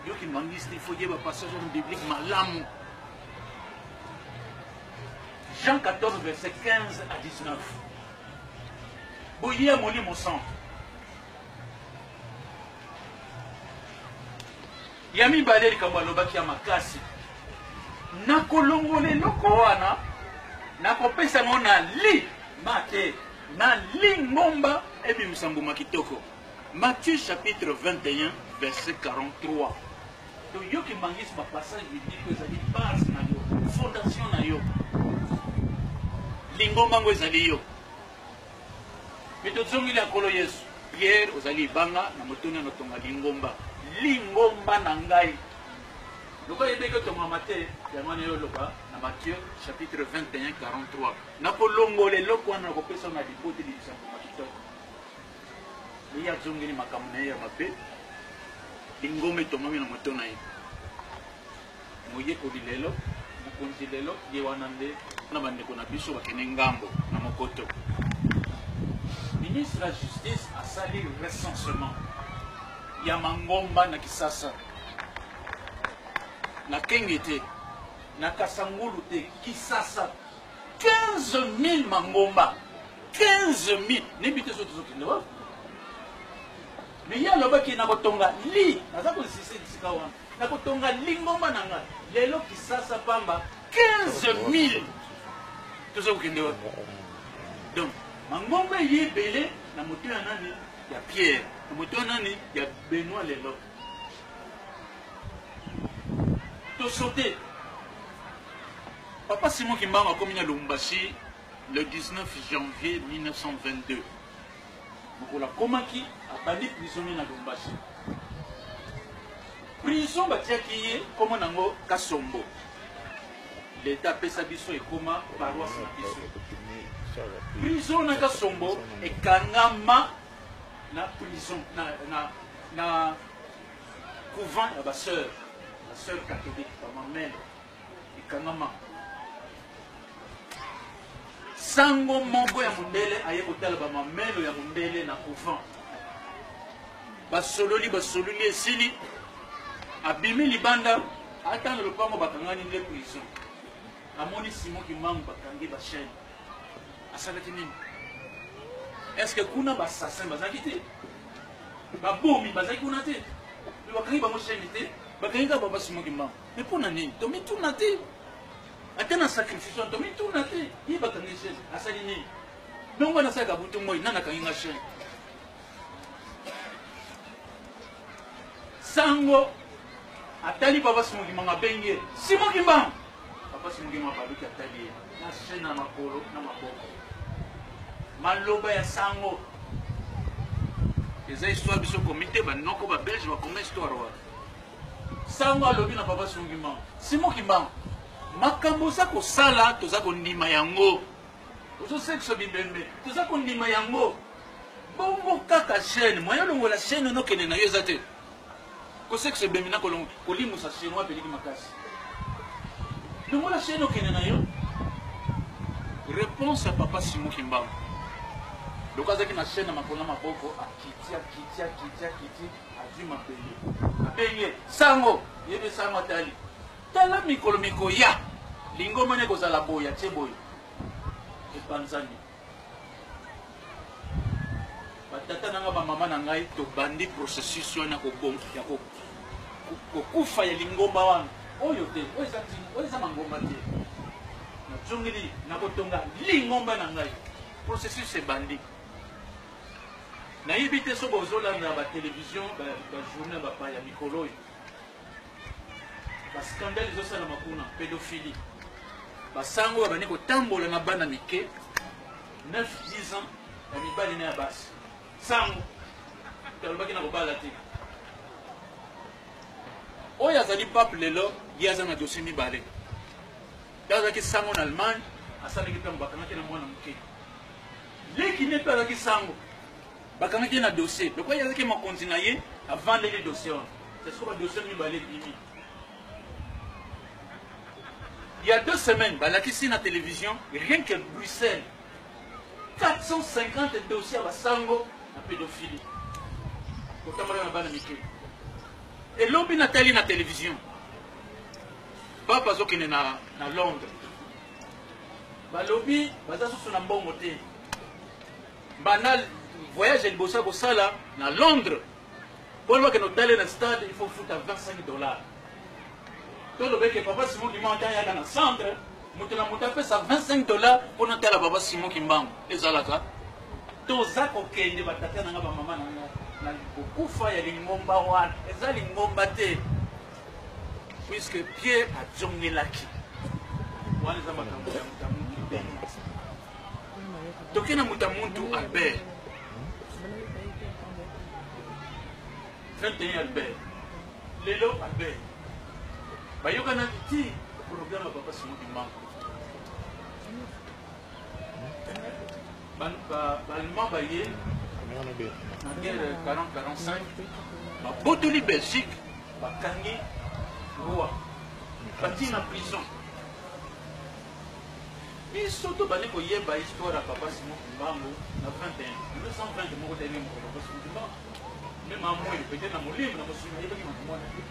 [SPEAKER 1] Yo kimbanguiste, il faut yeba passage wana biblique malamu. Jean 14 verset 15 à 19. Boye ya Molimo Santo. Ya mibale, likambo alobaki ya makasi, nakolongola eloko wana, nakopesa yango na li ma te na lingomba ebimisa mbuma kitoko. Matthieu chapitre 21 verset 43. Toyoki mangisi ba passage biblique ezali base na yo, fondation na yo. Lingomba yango ezali yo. Me tozongeli ya Nkolo Yesu. Pierre, ozali libanga na motuna na tonga lingomba. Lingomba na ngai. Lokola yebeki otongama te, yango wana yo oloba na Matthieu chapitre 21 43. Nakolongola eloko wana, nakopesa na libota ebimisa mbuma kitoko. Ye azongeli makambo na ye ya mabe, lingomba etongami na moto na ye. Moyekoli lelo, mokonzi lelo, ye wana nde na bandeko na biso bakende ngambo na mokoto. Ministre ya justice asali recensement ya mangomba na Kisasa, na Kenge te, na Kasangulu te, Kisasa. 15 000 mangomba, 15 000, nayebi te so tozokende wapi. Mais ye alobaki nakotonga li, naza koinsiste esika wana, nakotonga lingomba na ngai. Lelo Kisasa pamba 15 000, toza kokende wapi? Donc mangomba eye ebele na moto ya nani? Ya Pierre, na moto ya nani? Ya Benoit. Lelo tosote Papa Simon Kimbangu akomi na Lubumbashi le 19 janvier 1922. Mokolo akomaki, abandi prisonnier na Lubumbashi. Prison batiaki ye, kombo nango Kasombo. Leta apesa biso, ekoma paroisse na biso. Prison na Kasombo ekangama na prison na couvent ya basœur, basœur catholique, bamamele, ekangama. Sango moko ya mondele aye kotala bamamelo ya mondele na couvent. Basololi, basololi, esili, abimi libanda, ata na lopango bakangani nde prison. Amoni Simon Kimbangu bakangi bachaîne. Asalaki nini? Est ce que kuna bassassin bazalaki te? Babomi bazalaki kuna te? Me bakangi bango chaîne te, bakangi kaka baba Simon Kimbangu. Me mpo na nini tomituna te? Ata na sacrifice wana tomituna te, ye bakangi chaîne, asali nini? Ndongo nasalaka butu moi, nani akangi nga chaîne? Sango atali Papa Simon Kimbangu, abengi ye Simon Kimbangu. Papa Simon Kimbangu abaluki, atali ye na chaîne na makolo na maboko. Maloba ya sango eza histoire biso komi te, banoko babelge bakoma histoire wana. Sango alobi na Papa Simon Kimbangu: Simon Kimbangu, makambo oza kosala toza kondima yango, ozosekisa bibembe toza kondima yango, bongo kaka chaîne, moyen olongola chaîne onokende na yo eza te. Kosekisa ebembe na kolimusa chinois apeliki makasi, longola chaîne okende na yo. Réponse ya Papa Simon Kimbangu, loko azalaki na chaîne na makolo na maboko, akiti, akiti, akiti, akiti, azwi mabele, abengi sango, yebi sango atali: tala, mikolo mikoya lingomba nde kozala boye. Atie boye, epanzani. Batata na ngai, bamama na ngai, tobandi processus wana ya kokufa ya lingomba wana oyo te, oyo eza oyo eza mangomba te. Nazongeli nakotonga lingomba na ngai, processus ebandi. Nayebi te soki ozolanda batelevizio, bajournée ya bapaya mikolo oyo, bascandale ezosalama kuna, pédophilie, basango babandi kotambola na bana mike 9 10 ans ya mibali na ya basi. Sango alobaki na kobala te. Oyo azali pape lelo, ye aza na dossier mibale. Ye azalaki sango na Allemagne, asalaki ntango bakangaki na mwana moke. Leki ne mpe azalaki sango, bakangaki ye na dossier. Lokola ye azalaki mokonzi na ye, avandeli dossier wana. C'est ce badossier mibale ebimi. Il y a 2 semaines, balakisi na télévision, rien que Bruxelles, 450 dossiers ya basango na pédophilie, kotambola na bana mike. Elobi natali na télévision, papa azokende na Londres, balobi baza susu na mbongo te. Banda voyage ya liboso ya kosala na Londres, mpona bakende otale na stade, il faut futa 25 $. Tolobeke Papa Simon Kimbangu ata ayaka na centre, moto na moto apesa 25 $ mpona tala Papa Simon Kimbangu. Ezalaka toza kokende, batata na nga, bamama na nga, na kokufa ya lingomba wana. Eza lingomba te, puisque Pierre azongelaki wana. Eza makambo ya moto amuntu Benoit. Toke na moto amuntu Albert, 21 Albert. Lelo Albert bayokanaki ti programme ya Papa Simon Kimbangu. Baallemand baye na guerre 40-45, babotoli Belgique, bakangi roi, batie na prison. Biso tobandi koyeba histoire ya Papa Simon Kimbangu na 21 1920. Moko tayemi mokolo Papa Simon Kimbangu, même amweli peut-être na molimo na mosuni ayebaki makambo wana te.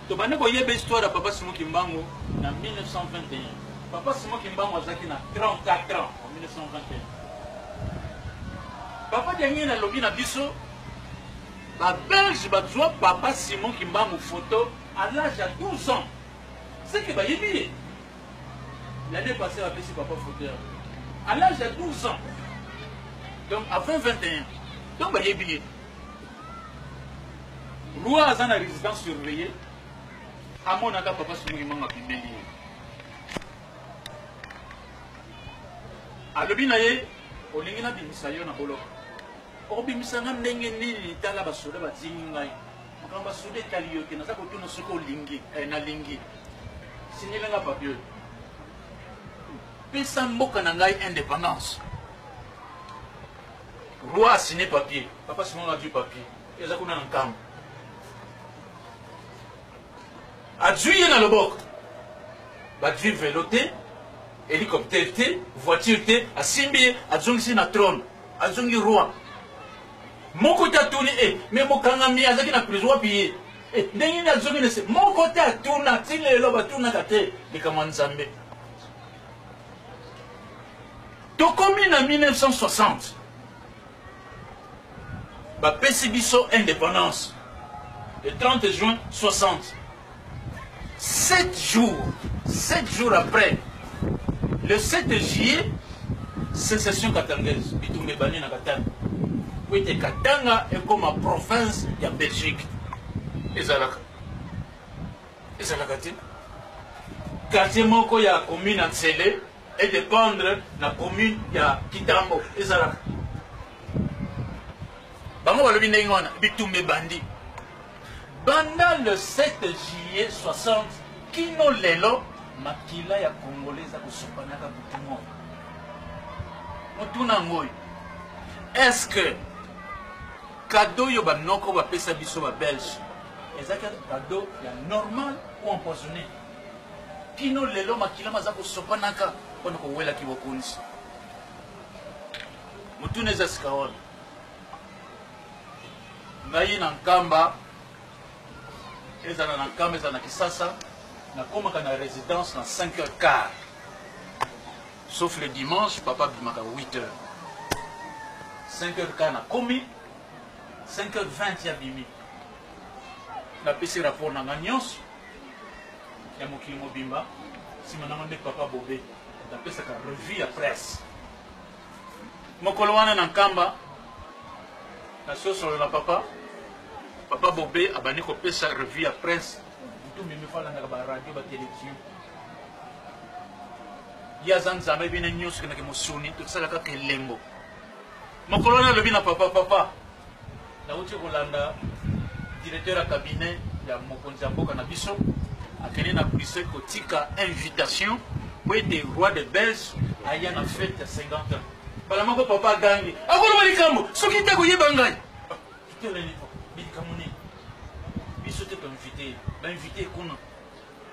[SPEAKER 1] Tobandi koyeba histoire ya Papa Simon Kimbangu na 1921. Papa Simon Kimbangu azalaki na 34 ans en 1921. Papa Diangienda alobi na biso ba Belge bazwa Papa Simon Kimbangu photo à l'âge ya 12 ans. C'est que bayebi ye. L'année passée bapesi papa photo yango à l'âge ya 12 ans. Donc avant 21. Donc bayebi ye. Roi aza na résidence surveillée. Amonaka Papa Simon Kimbangu abimeli ye. Alobi na ye, olingi nabimisa yo na boloko? Okobimisa nga ndenge nini? Tala basoda bazingi ngai. Makambo basoda etali yo te, naza kotuna soki olingi. Eh, nalingi. Signele nga papier oyo. Pesa mboka na ngai indépendance. Roi a signé papier. Papa Simon a du papier. Eza kuna na nkambo. Azwi ye na loboko. Bazwi velo te, hélicoptère te, voiture te, asimbi ye, azongisi na trône. Azongi roi. Moko te atuni e, mais mokangami azalaki na prison wapi ye? E, ndenge nini azongi na se? Moko te atuna, ti lelo batunaka te likambo ya Nzambe. Tokomi na 1960. Bapesi biso indépendance le 30 juin 60. 7 jours, 7 jours après, le 7 juillet, sécession katangaise, bitumba ebandi na Katanga. Po ete Katanga ekoma province ya Belgique. Ezalaka. Ezalaka te. Quartier moko ya commune ya Nsele et dépendre na commune ya Kitambo. Ezalaka. Bango balobi ndenge wana, bitumba ebandi. Banda le 7 juillet 60 kino lelo makila ya Congolais eza kosopanaka butu moi. Motuna yango oyo, est-ce que cadeau oyo banoko bapesa biso ba Belge ezalaki cadeau ya normal ou empoisonné? Kino lelo makila maza kosopanaka mpona kowelaki bokonzi. Motuna eza sika wana. Ngai na Nkamba, ezala na Nkamba, ezala na Kisasa, nakomaka na residence na 5 heures quart. Sauf le dimanche, papa abimaka 8 heures. 5 heures quart nakomi, 5 heures 20 ya bimi. Napesi rapport na ngai nyonso ya mokili mobimba, nsima nango nde papa Bobe napesaka revue ya presse. Mokolo wana na Nkamba, nasosolola papa, papa Bobe abandi kopesa revue ya presse butu mimi fo alandaka ba radio ba television. Ye aza Nzambe bino nyonso kendeke mosuni tosala kaka elembo. Mokolo wana alobi na papa, papa nauti kolanda directeur ya cabinet ya mokonzi ya mboka na biso akende na Bruxelles kotika invitation po ete roi de Belge aya na fete ya 50 ans. Mbala moko papa agangi, akoloba likambo soki te koyeba ngai. Toteleli likambo nini? Biso te toinvite, bainvite kuna.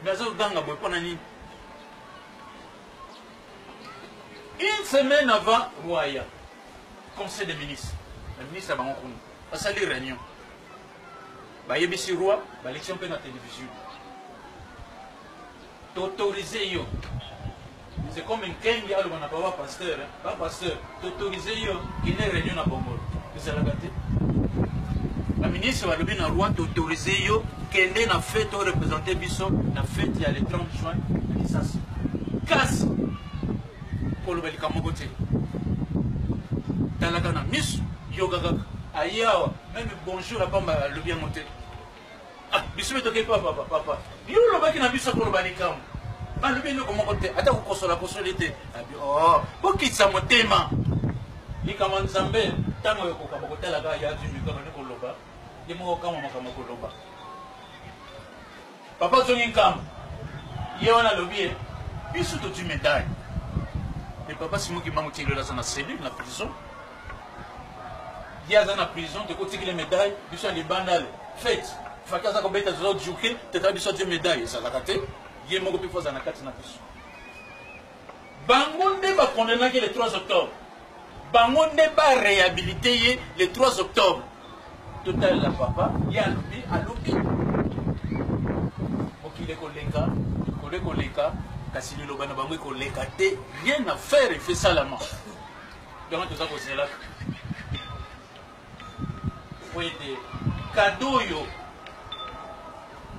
[SPEAKER 1] Mais azoganga boye mpo na nini? Une semaine avant roi aya, conseil des ministres, ba ministre ya bango kuna basali réunion, bayebisi roi, balekisi mpe na télévision, toautorise yo. C'est comme Nkengi aloba na papa pasteur, hein? Papa pasteur, toautorise yo kende réunion na Bongolo. Ezalaka te. Ba ministre balobi na roi, toautorise yo kende na fête o représenter biso na fête ya le 30 juin na Kisasa. Kasi koloba likambo moko te. Talaka na miso, yoka kaka. Aye awa, meme bonjour apamba alobi yango te. Ah, biso mpe tokei pa papa, papa. Yo olobaki na biso koloba likambo. Balobi eloko moko te, ata kokosola kosoli te. Abi, oh, bokitisa motema. Likambo ya Nzambe, ntango ekoka bokotala kaka ya azwi mikro abandi koloba, ye moko kama makambo koloba. Papa azongi nkambo. Ye wana alobi ye, biso tozwi medaille. Mais papa Simon Kimbangu Tshilolo aza na cellule na prison. Ye aza na prison, tokotikile medaille, biso ya libanda le fete. Faki aza kobeta tozo juke, teta biso atie medaille ezalaka te. Ye moko mpe fo aza na kati na biso. Bango nde ba condamnaki le 3 octobre. Bango nde ba réhabilité ye le 3 octobre. Totalela papa, ye alobi, alobi. Mokili ekoleka, mikolo ekoleka, Kasi liloba na bango ekoleka te, rien à faire, il fait salama. Donc toza kozela po ete kado oyo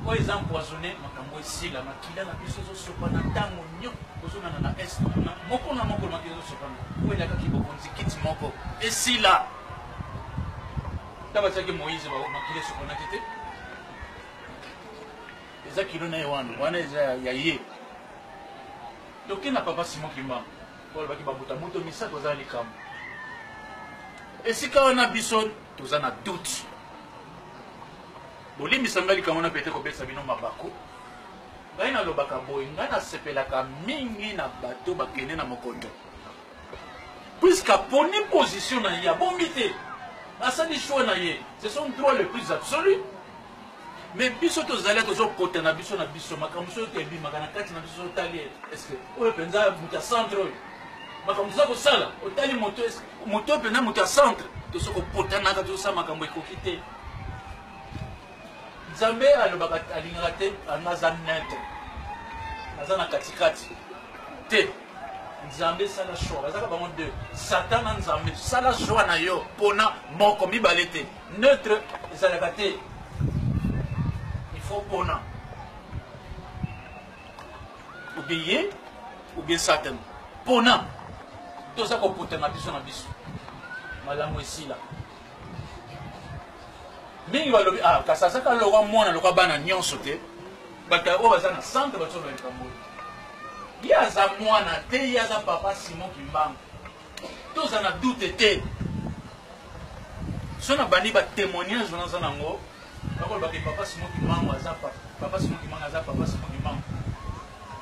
[SPEAKER 1] oyo eza empoisonne, makambo esila. Makila na biso ezosopana ntango nyo ozonana na est kuna, moko na moko makila ezosopana po elakaki bokonzi kiti moko esila. Ntango batiaki Moïse, makila esopanaki te. Eza kilo na ye wana, wana eza ya ye. Toke na papa Simon Kimbangu po alobaki babuta moto misato aza likambo esika wana. Biso toza na doute. Bolimbisa ngai, likambo wana pete kobetisa bino mabaku. Ngai nalobaka boye, ngai nasepelaka mingi na bato bakende na mokoto, puisque aponi position na ye, abombi te, asali choix na ye, c'est son droit le plus absolu. Mais biso tozali, tozokota na biso na biso makambo soki ebimaka na kati na biso. Otali, est-ce oyo mpenza moto ya centre? Oyo makambo toza kosala, otali moto, moto oyo mpenza moto ya centre? Tozo kopotanaka, tozosala makambo ekoki te. Nzambe alobaka, alingaka te anga aza neutre, aza na katikati te. Nzambe, sala choix. Bazaka bango deux, Satan na Nzambe. Sala choix na yo mpona moko, mibale te. Neutre ezalaka te, il faut mpona ou bien ye ou bien Satan. Mpona toza koputana biso na biso, malamu esila. Mingi balobi: "Ah, kasi azaka lokwa mwana lokwa bana nyonso te." Bato oyo baza na centre bazoloba likambo oyo: ye aza mwana te, ye aza papa Simon Kimbangu. Toza na doute te. So na bandi batémoignage wana, aza nango, bakolobaka papa Simon Kimbangu aza papa Simon Kimbangu, aza papa Simon Kimbangu.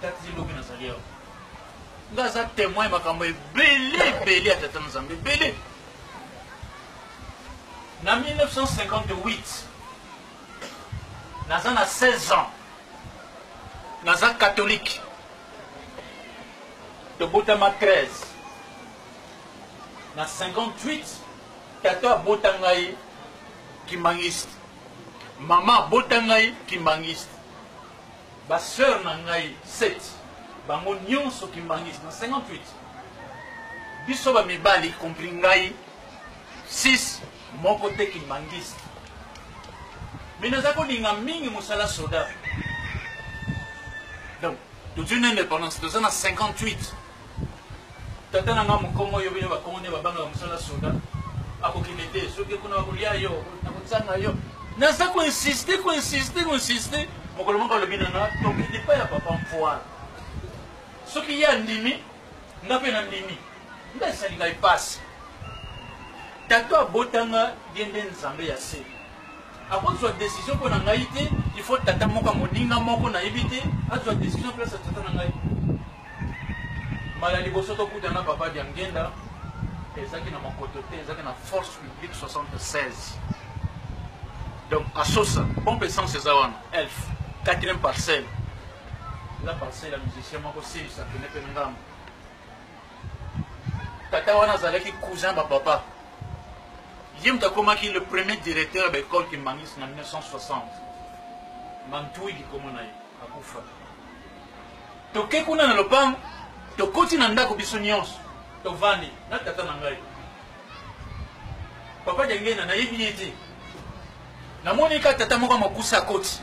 [SPEAKER 1] Tati lobi nazali awa, nga aza témoin makambo ebele ebele ya tata Nzambe ebele. Na 1958, naza na 16 ans, naza catholique. Tobotama 13. Na 58, tata abota ngai kimbangiste, mama abota ngai kimbangiste, basœur na ngai 7, bango nyonso kimbangiste. Na 58, biso bamibali, compris ngai, 6, moko te kimbangiste. Mais naza kolinga mingi mosala soda. Donc tozwi na indépendance, toza na 58. Tata na nga mokongo oyo, bino bakongo nde babangaka mosala soda, akokende te, soki kuna bakolia yo, nakotianga yo. Naza koinsiste, koinsiste, koinsiste. Mokolo moko alobi na nga: "Tokende epai ya papa Mvoire. Soki ye andimi, nga mpe nandimi." Nga esali ngai pasi. Tata abotanga, ye nde Nzambe ya se, akozwa décision mpo na ngai te. Il faut tata moko ya moninga moko nayebi te azwa décision place ya tata na ngai. Mbala liboso tokutana na papa Diangenda ezalaki na mokoto te, ezalaki na Force publique 76, donc asosa pompe essence eza wana, elf 4e parcelle. Eza parcelle ya musicien moko silisa pene pene ngambo. Tata wana azalaki cousin bapapa. Ye moto akomaki le premier directeur ya baécole kimbangisi na 1960, Mantui likomo na ye, akufa. Toke kuna na lopango, tokoti na ndako, biso nyonso tovandi na tata na ngai papa Diangenda. Nayebi ye te. Namoni ka tata moko ya mokusa akoti.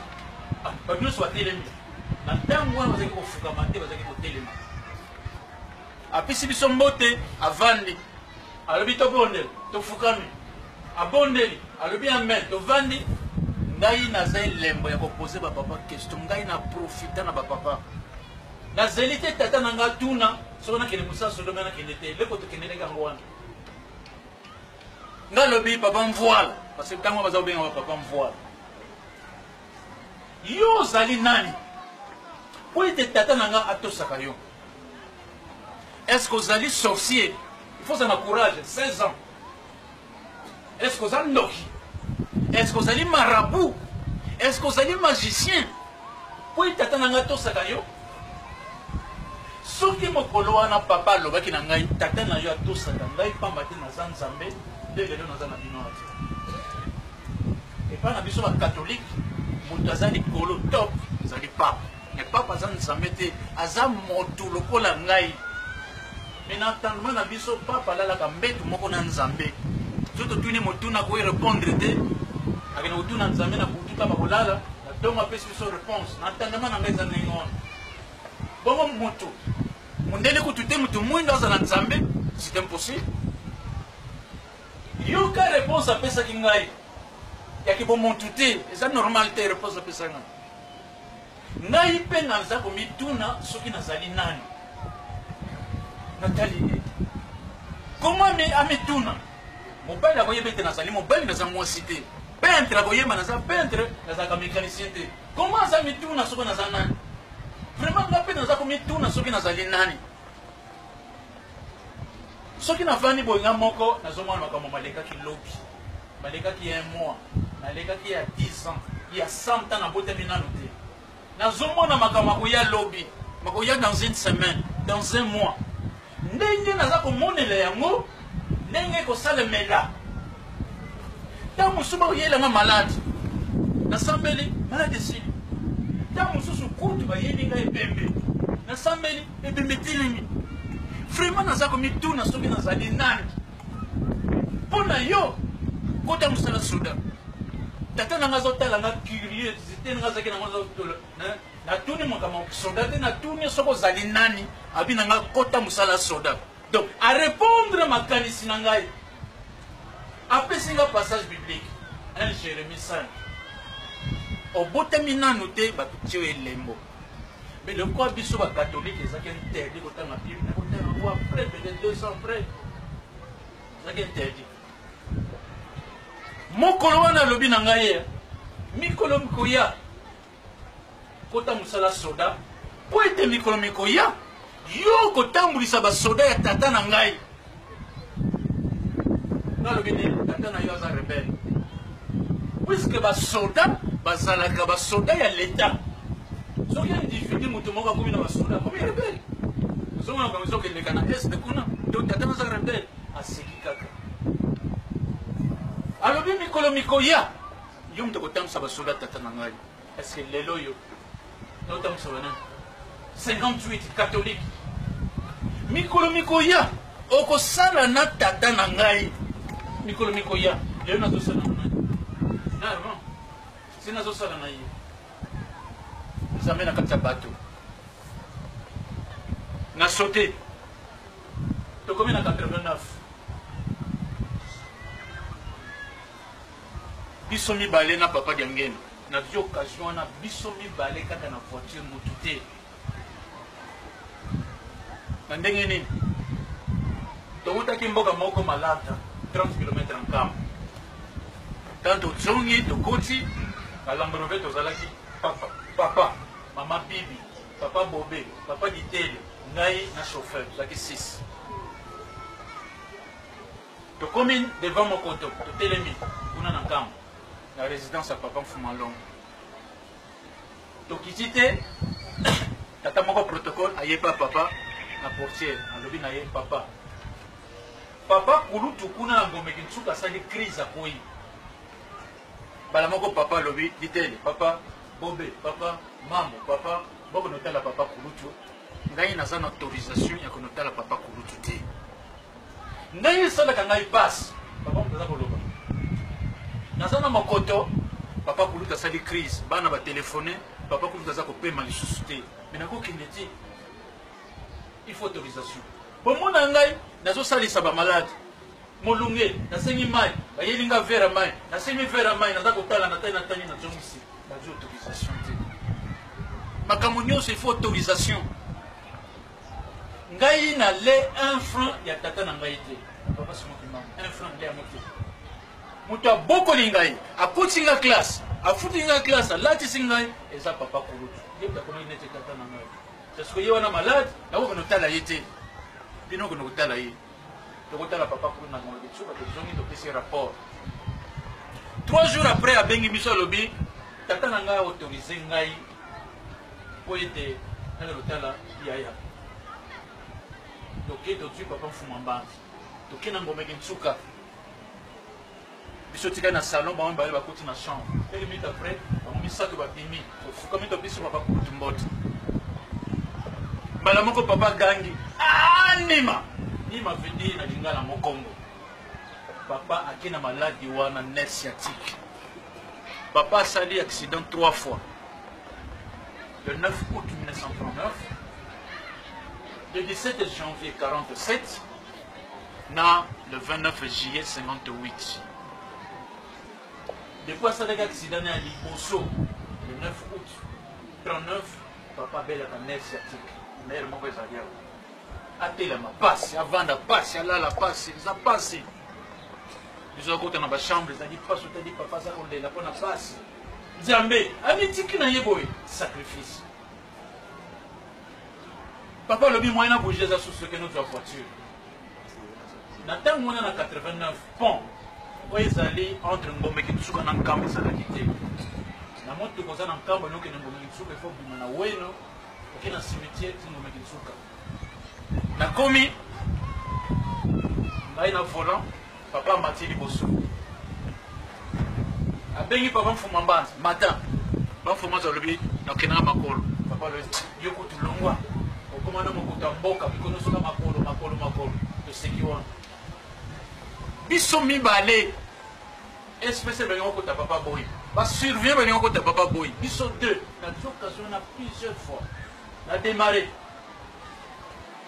[SPEAKER 1] Bato nyonso batelemi. Na ntango wana bazalaki kofukama te, bazalaki kotelema. Apesi biso mbote, avandi, alobi: "Tobondela." Tofukami, abondeli, alobi amen, tovandi. Ngai naza elembo ya kopose bapapa question. Ngai na profita na bapapa, nazeli te tata na ngai tuna soki nakende mosala solo, ngai nakende te. Eloko tokendeleki yango wana. Ngai alobi: "Papa Mvoile," parce que ntango baza kobenga papa Mvoile, "yo ozali nani po ete tata na ngai atosaka yo? Est ce que ozali sorcier?" Il faut ozala na courage, 16 ans. "Est ce que oza ndoki? Est ce que ozali marabout? Est ce que ozali magicien po ete tata na ngai atosaka yo?" Soki mokolo wana papa alobaki na ngai: "Tata na yo atosaka ngai pamba te naza Nzambe," nde lelo naza na bino te. Epai na biso bakatholike, moto aza likolo top ezali pape. Mais papa aza Nzambe te, aza moto lokola ngai. Mais na entendement na biso, papa alalaka mbetu moko na Nzambe. Soki totuni motuna akoki répondre te, akende kotuna Nzambe na butu ntango akolala, na ntongo apesi biso réponse. Na entendement na ngai eza ndenge wana. Bongo moto mondele kutu te, moto mwindo azala Nzambe, c'est impossible. Yoka réponse apesaki ngai ya kibomoto te, eza normal te réponse apesaki ngai. Ngai mpe naza komituna soki nazali nani. Natali ye koma amituna mobali akoyeba ete nazali mobali, naza mwasi te. Peintre akoyeba naza peintre, nazalaka mécanicien te. Koma aza mituna soki naza nani? Vraiment ngai mpe naza komituna soki nazali nani. Soki navandi boye nga moko, nazomona makambo malekaki lobi, malekaki un mois, malekaki ya 10 ans, ya 100 ans, nabotami nano te. Nazomona makambo makoya lobi, makoya dans une semaine, dans un mois. Ndenge naza komonela yango, ndenge ekosalemela. Ntango mosusu bakoyela nga malade, nasambeli, malade esili. Ntango mosusu kutu bayeli ngai ebembe, nasambeli, ebembe etelemi. Vraiment naza komituna soki nazali nani. Mpo na yo kota mosala soda, tata na nga azotala nga curiosité na nga azalaki nango, natuni makambo soda te, natuni soki ozali nani, abi na nga kota mosala soda. Donc arépondre makanisi na ngai, apesi nga passage biblique 1 Jérémie 5, obotami nanu te bato tio elembo. Mais lokola biso bakatolike ezalaki interdit kotanga Bible, nakotanga yango après peut-être 200 après, ezalaki interdit. Mokolo wana alobi na ngai, mikolo mikoya kota mosala soda, mpo ete mikolo mikoya yo kotambulisa basoda ya tata na ngai. Nalobi nini? Tata na yo aza rebelle, puisque basoda bazalaka basoda ya leta. Soki individu moto moko akomi na basoda, akomi rebelle. Ozomona makambo ezokendeka na este kuna. Donc tata aza rebelle. Aseki kaka, alobi mikolo mikoya yo moto akotambwisa basoda tata na ngai. Est-ce que lelo oyo naotambwisa banani? 58 catholique. Mikolo mikoya okosala na tata na ngai, mikolo mikoya. Lelo nazosala na nani? Na Armand si nazosala na ye Nzambe na kati ya bato. Na sote tokomi na 89, biso mibale na papa Diangene. Nazwi occasion wana, biso mibale kaka na voiture, motu te. Na ndenge nini? Towutaki mboka moko Malata, 30 km Nkamba. Tango tozongi, tokoti na Land Rover, tozalaki papa, papa, mama Bibi, papa Bobe, papa Ditele, ngai na chauffeur, tozalaki 6. Tokomi devant Mokoto, totelemi kuna na Nkamba, na résidence ya papa Mfumalongo. Tokiti te, tata moko protocole aye pa papa na portière, alobi na ye, papa, papa kulutu kuna na Ngombe Kinsuka asali crise, akwei. Bala moko papa alobi, Ditele, papa Bobe, papa Mambo, papa bokonotala papa kulutu. Ngai naza na autorisation ya konotala papa kulutu te. Ndenge esalaka ngai pasi, papa moto aza koloba, naza na mokoto, papa kulutu asali crise, bana batelefone, papa kulutu aza kopema lisusu te, me nakokende te, il faut autorisation. Bomona ngai nazosalisa bamalade molunge, nasengi mai, bayeli nga verre ya mai, nasengi verre ya mai, naza kotala, natali, natali, nazongisi, bazwi autorisation te. Makambo nyonso il faut autorisation. Ngai na le 1 franc ya tata na ngai te, papa Simon Kimbangu, 1 franc nde yango te. Moto abokoli ngai, akotisi ngai classe, afuti ngai classe, alatisi ngai, eza papa kulutu. Ye moto akomaki neti tata na ngai. Parce que ye wana malade, nakokende kotala ye te, bino okende kotala ye. Tokotala papa kulutu na Ngombe Kitsuka, tozongi, topesi rapport. 3 jours après abengi biso, alobi tata na ngai autorise ngai mpo ete nake kotala yaya. Toke, tozwi papa Mfuma Mbanzi, toke na Ngombe Kinsuka. Biso tikali na salon, bango mibale bakoti na chambre. Quelques minutes après, bango Misato babimi, tofukami, topesi papa kulutu mbote. Mbala moko papa gangi, ah, nima nima veut dire na lingala mokongo. Papa ake na maladi wana nerf sciatique. Papa asali accident trois fois: le 9 août 1939, le 17 janvier 47 na le 29 juillet 58. Depuis asalaki accident na ya liboso le 9 août 39, papa abelaka nerf sciatique. Nerf moko ezali awa, atelama pasi, avanda pasi, alala pasi, eza pasi. Biso akota na bachambre, ezali pasi. Otali papa aza kolela mpo na pasi. Nzambe amitiki na ye boye, sacrifice. Papa alobi moyen na bouge eza susu, ekende ozwa voiture. Na ntango wana na 89, pont oyo ezali entre Ngombe Kinsuka na Nkamba ezalaki te. Na motuka oza na Nkamba, okende Ngombe Kinsuka, ifo bima na Weno, oke na cimetière ti Ngombe Kinsuka. Nakomi ngai na volant, papa amati liboso, abengi papa Mfuma Mbanza matin. Papa Mfuma Mbanza alobi nakendaka makolo. Papa alobi yo kutu longwa, okoma na mokuta mboka mikono soka makolo makolo makolo. Toseki wana biso mibale. Espèce balingi okota, papa boyi. Basurveille balingi okota, papa boyi. Biso deux nazwi occasion na plusieurs fois na démarré.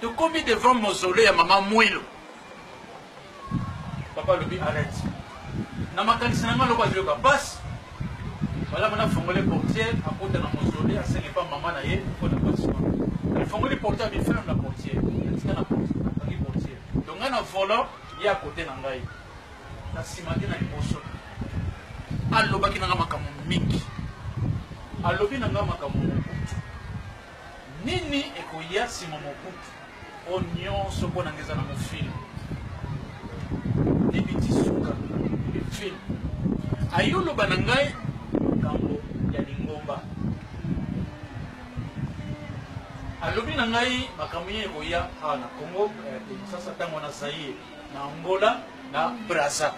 [SPEAKER 1] Tokomi devant mausolée ya mama Mwilo, papa alobi arrête. Na makanisi na ngai, loko azoyoka pasi malamu, nafongoli portière, akota na mausolée, asenge pa mama na ye mpo na pasi wana. Afongoli portière, abiferne na portière, atika na portière, akangi portière. Donc ngai na volant, ye akote na ngai na nsima te, na liboso. Alobaki na ngai makambo mingi. Alobi na ngai makambo Mobutu, nini ekoya nsima Mobutu. Oyo nyonso mpo na ngai eza na mofilme debiti suka film. Ayoloba na ngai makambo ya lingomba. Alobi na ngai makambo ye ekoya awa na Congo, Kinshasa, ntango na Zaire, na Angola, na Braza.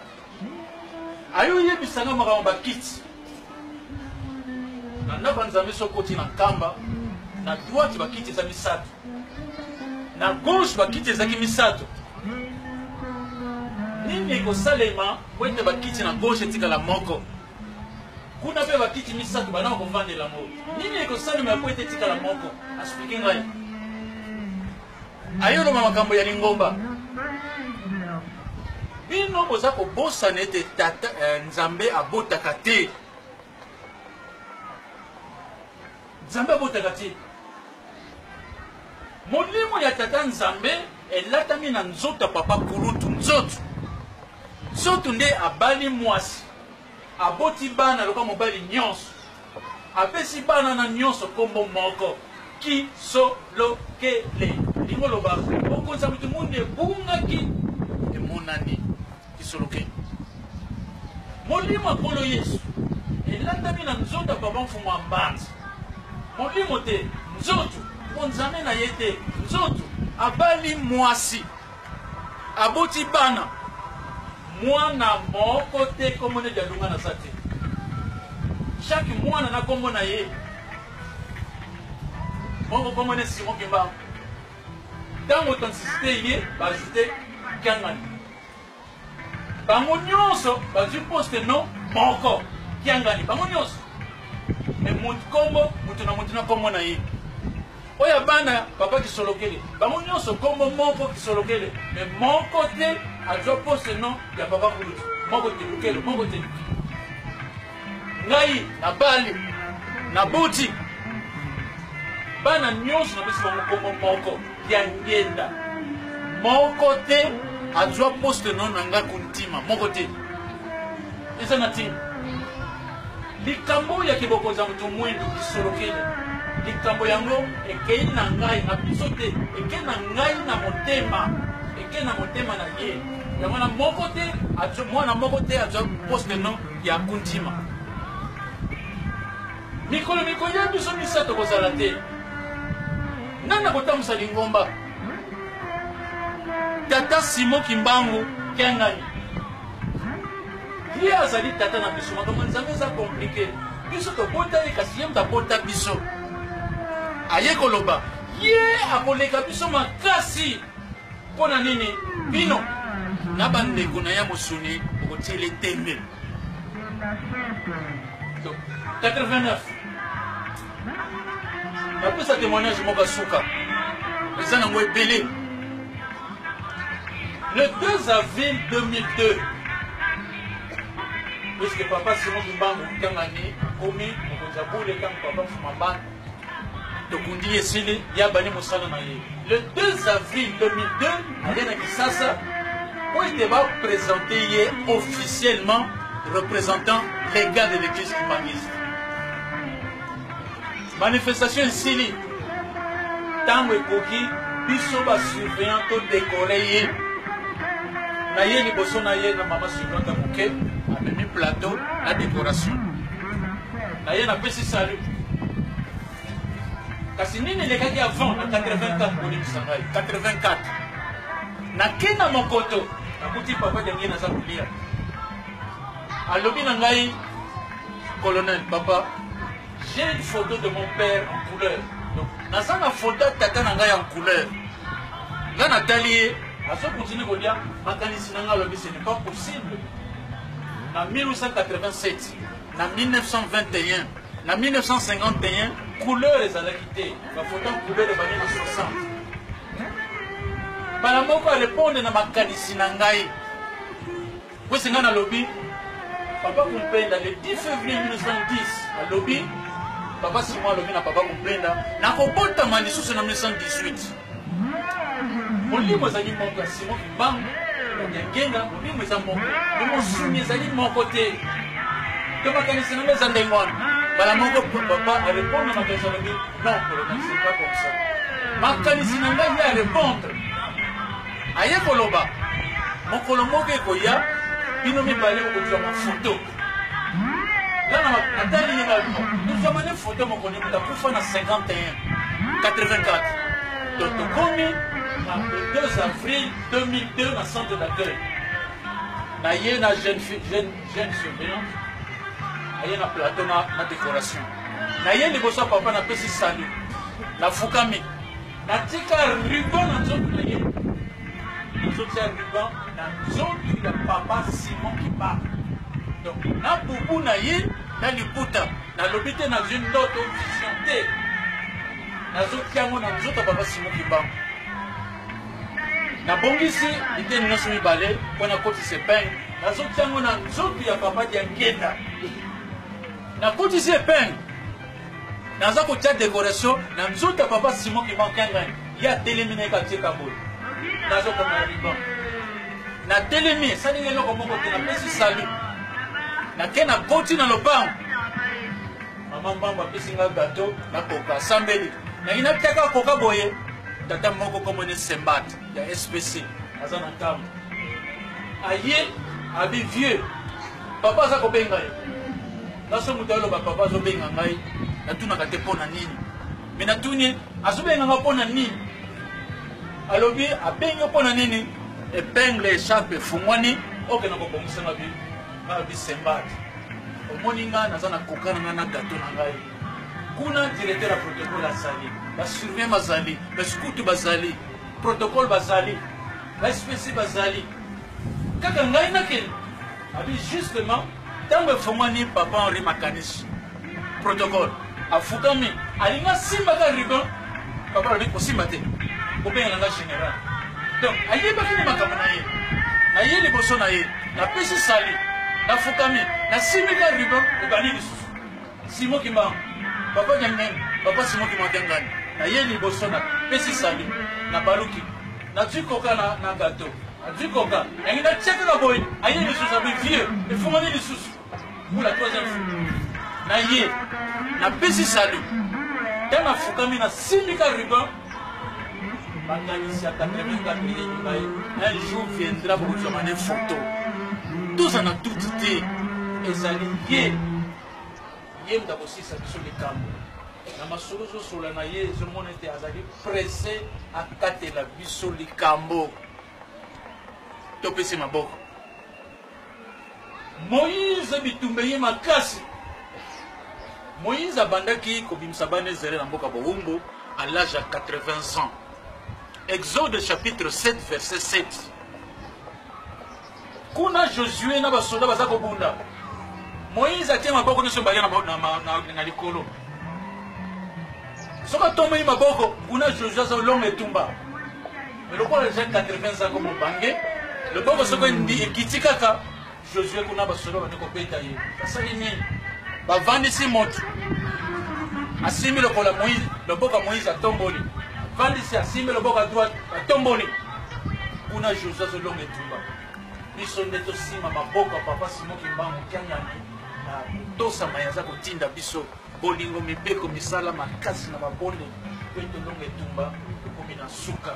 [SPEAKER 1] Ayoyebisa ngai makambo bakiti na ndako ya Nzambe. Soki okoti na Nkamba, na droite bakiti eza misato, na gauche bakiti ezalaki misato. Nini ekosalema po ete bakiti na gauche etikala moko? Kuna mpe bakiti misato, bana bakovandela yango. Nini ekosalema po ete etikala moko? Asplike ngai. Ayoloba makambo ya lingomba. Bino boza kobosana ete tata Nzambe abotaka te. Nzambe abotaka te. Molimo ya tata Nzambe elatami na nzoto ya papa kulutu. Nzoto, nzoto nde abali mwasi, aboti bana lokola mobali nyonso, apesi bana na nyonso nkombo moko, Kisolokele. Lingo loba bokonzi ya moto mundu ebungaki emonani. Kisolokele, molimo ya Nkolo Yesu elandami na nzoto ya papa Mfumu ya Mbanza. Molimo te, nzoto, mpo Nzambe na ye te, nzoto. Abali mwasi, aboti bana, mwana moko te kombo neti alunga naza te. Chaque mwana na kombo na ye. Moko kombo ne Simon Kimbangu. Ntango authenticité ye, baajoute Kiangani. Bango nyonso bazwi poste no moko, Kiangani, bango nyonso. Me motu kombo, motu na motu na kombo na ye. Oyo bana papa Kisolokele, bango nyonso kombo moko, Kisolokele. Me moko te azwa poste no ya papa kulutu, moko te. Lukelo moko te. Ngai nabali, naboti bana nyonso, napesi bango kombo moko ya Ngenda. Moko te azwa poste no na nga Kuntima, moko te. Eza na ntina likambo ya kibokonzi ya moto mwindu Kisolokele. Likambo yango ekei na ngai na biso te, ekei na ngai na motema, ekei na motema na ye. Yango wana moko te, mwana moko te azwa poste no ya Kuntima. Mikolo mikoya, biso misato kozala te, nani akotambwisa lingomba? Tata Simon Kimbangu Kiangani, ye azali tata na biso. Makambo ya Nzambe eza compliqué. Biso tobota ye, kasi ye moto abota biso. Aye koloba, ye akoleka biso makasi. Mpo na nini bino na bandeko na ya mosuni bokotiele tembe? 89 napesa témoignage moko suka, eza nango ebele. Le 2 avril 2002, puisque papa Simon Kimbangu Kiangani akomi mokonzi ya bule, ntango papa Mfuma Mbanda tokundi ye, esili ye, abandi mosala na ye. Le 2 avril 2002, aye na Kisasa po ete baprésente ye officiellement représentant légal de l'église kimbanguiste. Manifestation esili, ntango ekoki biso basurveillant todekore ye. Na ye liboso na ye na mama surveillante ya moke, amemi plateau na décoration na ye, napesi salut. Kasi nini elekaki avant na 84? Bolimbisa ngai, 84 nake na mokoto, nakuti papa Diangie naza kolia. Alobi na ngai: "Colonel, papa, j'ai une photo de mon père en couleur." Donc naza na photo ya tata na ngai en couleur. Ngai natali ye, azokontinue kolia. Makanisi na ngai alobi: "Ce n'est pas possible. Na 1887, na 1921, na 1951, couleur ezalaki te. Bafoto en couleur ebandi na 60." Mbala moko arépondre na makanisi na ngai kwesi. Ngai nalobi: "Papa Kumpenda, le 10 février 1910, alobi, papa Simon alobi na papa Kumpenda, nakobotama lisusu na 1918. Molimo ezali moko ya Simon Kimbangu ya Ngenga, molimo eza moko, me mosuni ezali moko te. To makanisi na ngai eza ndenge wana." Mbala moko papa arépondre na makanisi, alobi: "Non, colonel, c'est pas comme ça." Makanisi na ngai, ye arépondre, aye koloba: "Mokolo moko ekoya, bino mibale bokozwama foto." Nga natali ye na tozwama ne foto mokolo moto akufa na 51 84. Donc tokomi na le 2 avril 2002 na centre d'accueil na ye na jeune, jeune, jeune surveillante, aye na plateau na décoration na ye liboso ya papa. Napesi salut, nafukami, natika ruban na nzoto na ye, nazotia ruban na nzoto ya papa Simon Kimbangu, donc na bubu na ye na liputa. Nalobi te nazwi ndoto, vision te, nazotia yango na nzoto ya papa Simon Kimbangu. Nabongisi biteni nyonso mibale mpo nakotisa épingle, nazotia yango na nzoto ya papa Diangenda. Nakotisi épingle, naza kotia décoration na nzoto ya papa Simon Kimbangu Kiangani. Ye atelemi na ye katieka boye, nazokanga ruban, natelemi, esalingi eloko moko te. Napesi salut, nake, nakoti na lopango. Mama Mbambo apesi nga gâteau na koka, asambeli. Nangi natiaka koka boye, tata moko komone Sembat ya SPC aza na ntambo, aye, abi: "Vieux, papa aza kobenga ye." Nga so moto aloba papa azobenga ngai, natunaka te mpo na nini, me natuni: "Azobenga nga mpo na nini?" Alobi: "Abengi yo mpo na nini? Épingle, écharpe efungwani, okenda kobongisanga." Bi nga bi: "Sembat, omoni nga naza na koka na nga na gâteau na ngai kuna. Directeur ya protocole azali, basurveillant bazali, baskutu bazali, protocole bazali, baSPC bazali, kaka ngai nakende?" Abi: "Justement, ntango efungwani, papa Henri Makanisi, protocole, afukami, alingi asimbaka ruban. Papa alobi: 'Kosimba te, kobenga nga général.' Donc ayebaki nde makambo na ye. Na ye liboso na ye, napesi salut, nafukami, nasimbika ruban, ebandi lisusu Simon Kimbangu, papa Diangani, papa Simon Kimbangu Diangani. Na ye liboso, napesi salut, nabaluki, nazwi koka na gâteau, nazwi koka yangi, natia kaka boye, aye lisusu, abi: 'Vieux, efungami lisusu.' Pour la troisième fois, na ye, napesi salut, ntango afukami, nasimbika ruban. Makanisi ya 84 eyeli ngai: un jour viendra, bokozwama ne photo. Toza na tuti te, ezali ye, ye moto akosisa biso likambo. Na masolo ozosola na ye, ezomona ete azali pressé akatela biso likambo. Topesi maboko. Moïse, bitumba ye makasi. Moïse abandaki kobimisa bana Israël na mboka bowumbu à l'âge ya 80 ans. Exode chapitre 7 verset 7. Kuna Josué na basoda baza kobunda. Moïse atie maboko nyonso mibale na, na, na, na likolo. Soki atombeli maboko, kuna Josué aza longa etumba. Mais lokola deja 80 ans comme mobange, loboko soki ekiti kaka Josue kuna basoda bandi kobeta ye. Basali nini? Bavandisi moto asimbi lokola Moïse, loboko ya Moïse atomboli, avandisi asimbi loboko ya droite atomboli. Kuna Josue azolonga etumba. Biso nde tosimba maboko ya papa Simon Kimbangu Kiangani na kotosama ye aza kotinda biso bolingo, mibeko, misala makasi na mabondeli mpo ete tolonga etumba. Tokomi na suka.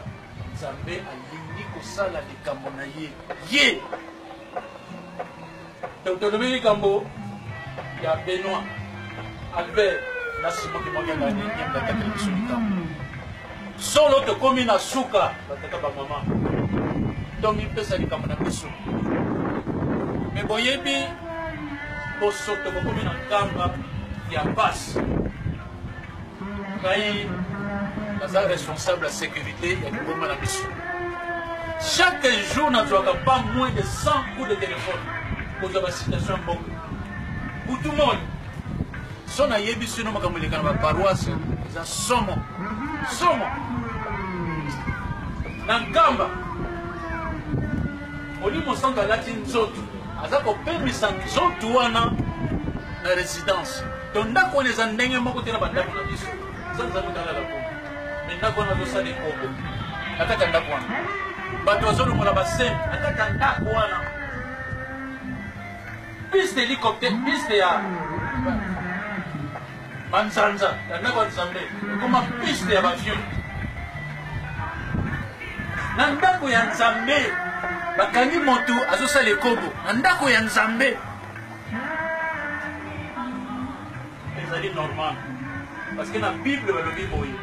[SPEAKER 1] Nzambe alingi kosala likambo na ye ye. Donc tolobi likambo ya Benoit Albert na Simon Kimbangu ye moto atakeli biso likambo. Solo tokomi na suka, batata bamama, tomipesa likambo na biso. Me boyebi bosoto bokomi na nkamba ya pasi. Ngai naza responsable ya sécurité ya lingomba na biso. Chaque jour nazwaka pas moins de 100 coups de téléphone kozwa bacitation ya mboka butu moi. So nayebi sino makambo eleka na baparoise eza somo somo. Na nkamba Molimo Santu alati nzoto, aza kopemisa nzoto wana na résidence. Donc ndako wana eza ndenge moko te na bandako na biso. Eza nzambe talala kuna. Mais ndako wana azosala ekobo. Na kati ya ndako wana. Bato bazolongola baseme na kati ya ndako wana. Piste hélicoptère, piste ya manzanza ya ndako ya Nzambe ekoma piste ya bavion. Na ndako ya Nzambe bakangi moto azosala ekobo na ndako ya Nzambe. Ezali normal parce que na Bible balobi boye,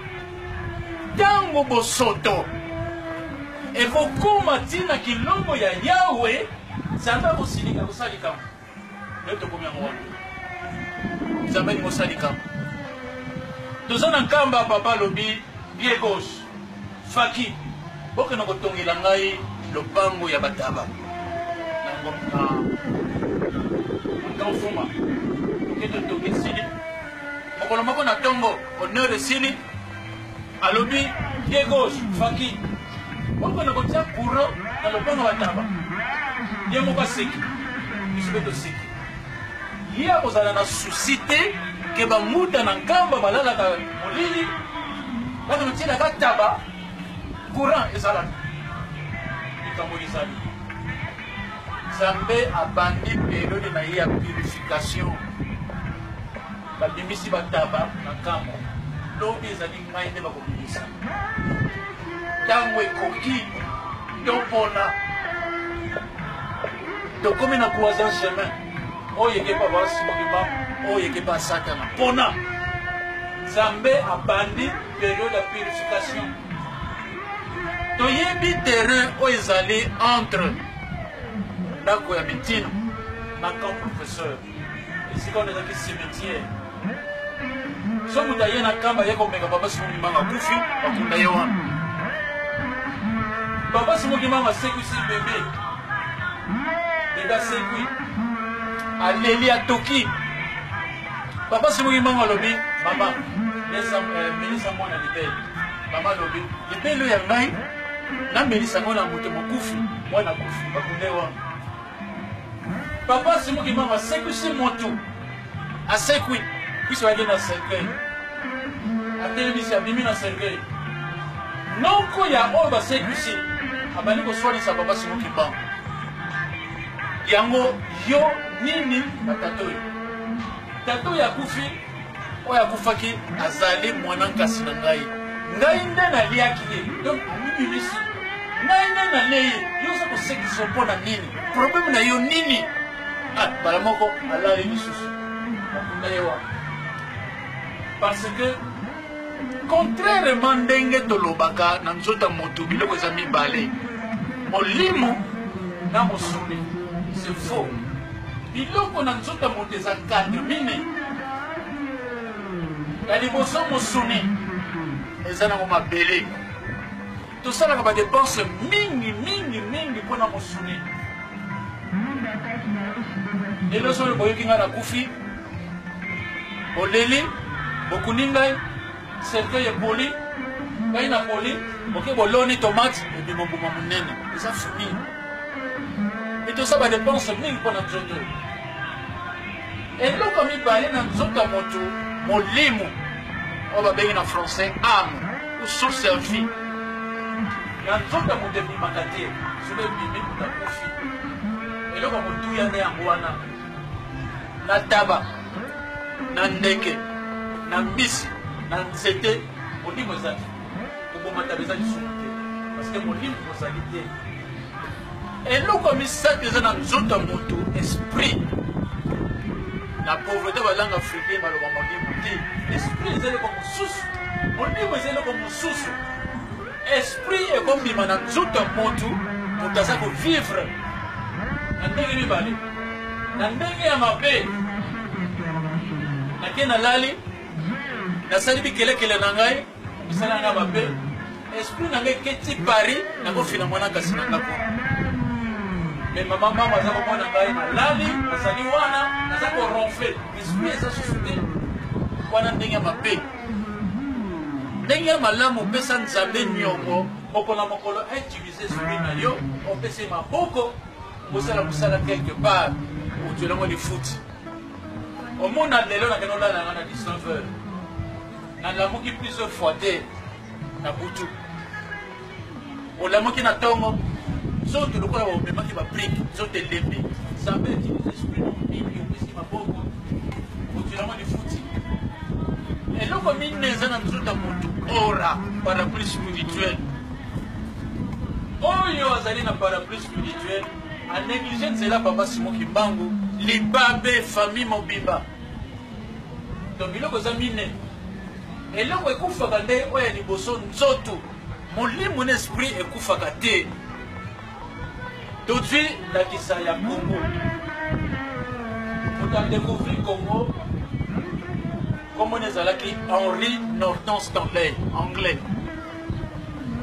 [SPEAKER 1] ntango bosoto ekokoma ntina kilongo ya Yawe, Nzambe akosilika kosala likambo. Nde tokomi yango wana, Nzambe alingi kosala likambo. Toza na nkamba, papa alobi pied gauche faki bokende kotongela ngai lopango ya bataba na Kamfuma. Toke totongi esili mokolo moko na tongo honneur esili, alobi pied gauche faki bokende kotia courant na lopango ya bataba. Ye moko aseki, biso mpe toseki. Ye akozala na susi te ke bamuta na nkamba balalaka molili, bakende kotielaka taba courant ezalaka. Likambo ezali, Nzambe abandi periode na ye ya purification, babimisi bataba na nkamba. Lobi ezali ngai nde bakobimisa. Ntango ekoki topona. Tokomi na croisant chemin, oyo ekepa ba Simon Kimbangu, oyo ekepa Satana. Pona Nzambe abandi periode ya purification. Toyebi terrain oyo ezali entre ndako ya mitino na camp professeur, esika wana ezalaki cimetière. So moto aye na kamba aye komeka papa Simon Kimbangu akufi, bakunda ye wana. Papa Simon Kimbangu asekwisi bebe, bebe asekwi, aleli, atoki. Papa Simon Kimbangu alobi, mama melisa mwana libele. Mama alobi, libele ya ngai namelisa yango na moto mokufi? Mwana akufi, bakunda ye wana. Papa Simon Kimbangu asekwisi moto, asekwi biso ayaki na cercueil, atelemisi, abimi na cercueil. Noko ya oyo basekwisi abandi koswanisa papa Simon Kimbangu. Yango yo nini na tata oyo? Tata oyo akufi, oyo akufaki azali mwana nkasi na ngai, ngai nde naliaki ye, donc amibimisi, ngai nde nalie ye. Yo oza kosekisa mpo na nini? Probleme na yo nini? Ah, mbala moko alali lisusu, bakunda ye wana. Parce que contrairement ndenge tolobaka na nzoto ya motu biloko eza mibale, molimo na mosuni, c'est faux. Biloko na nzoto ya moto eza 4 mine. Ya liboso, mosuni eza nango mabele. Tosalaka badepense mingi mingi mingi mpo na mosuni. Lelo soki boyoki ngai nakufi, boleli, bokundi ngai, cercueil epoli, ngai napoli, boke boloni tomate, ebima mbuma monene. Eza funi. E tosala badepense mingi mpo na nzoto. Eloko mibale na nzoto ya moto, molimo oyo babengi na français âme ou source ya vie. Na nzoto ya moto ebimaka te, soki ebimi moto akufi. Eloko ya motuya nde yango wana. Na taba, na ndeke, na mbisi, na nzete, molimo eza te. Koboma taba eza lisumu te, parce que molimo mozali te. Eloko ya misato eza na nzoto ya moto, esprit. Na pauvreté ba langue africaine baloba molimo te. Esprit eza eloko mosusu, molimo eza eloko mosusu. Esprit ekobima na nzoto ya moto, moto aza kovivre na ndenge mibale, na ndenge ya mabe. Nake nalali, nasali bikelekele na ngai, misala na ngai mabe, esprit na ngai eketi Paris, nakofina mwana kasi na ndako. Me mama mama aza komona ngai nalali, nazali wana, naza koronfle, esprit eza susu te. Wana ndenge ya mabe. Ndenge ya malamu, opesa Nzambe niongo mokolo na mokolo, utiliser esprit na yo, opesa ye maboko, osala mosala quelque part, ozwela yango lifuti. Omona lelo nakende olala nga na 19 heures, nalamuki plusieurs fois te na butu. Olamuki na tongo, nzoto lokola omemaki ba brique, nzoto elembi. Nzambe utilise esprit na mingi, opesi maboko, ozwela yango lifuti. Eloko minene eza na nzoto ya moto, aura, parapluie spirituel. Oyo azali na parapluie spirituel a néglige nzela papa Simon Kimbangu, libabe famille mobimba. Donc biloko eza mine. Eloko ekufaka nde oyo ya liboso, nzoto. Molimo na esprit ekufaka te. Tozwi ndakisa ya Congo. Moto adecouvrir Congo, kombo na ezalaki Henry Norton Stanley, anglais.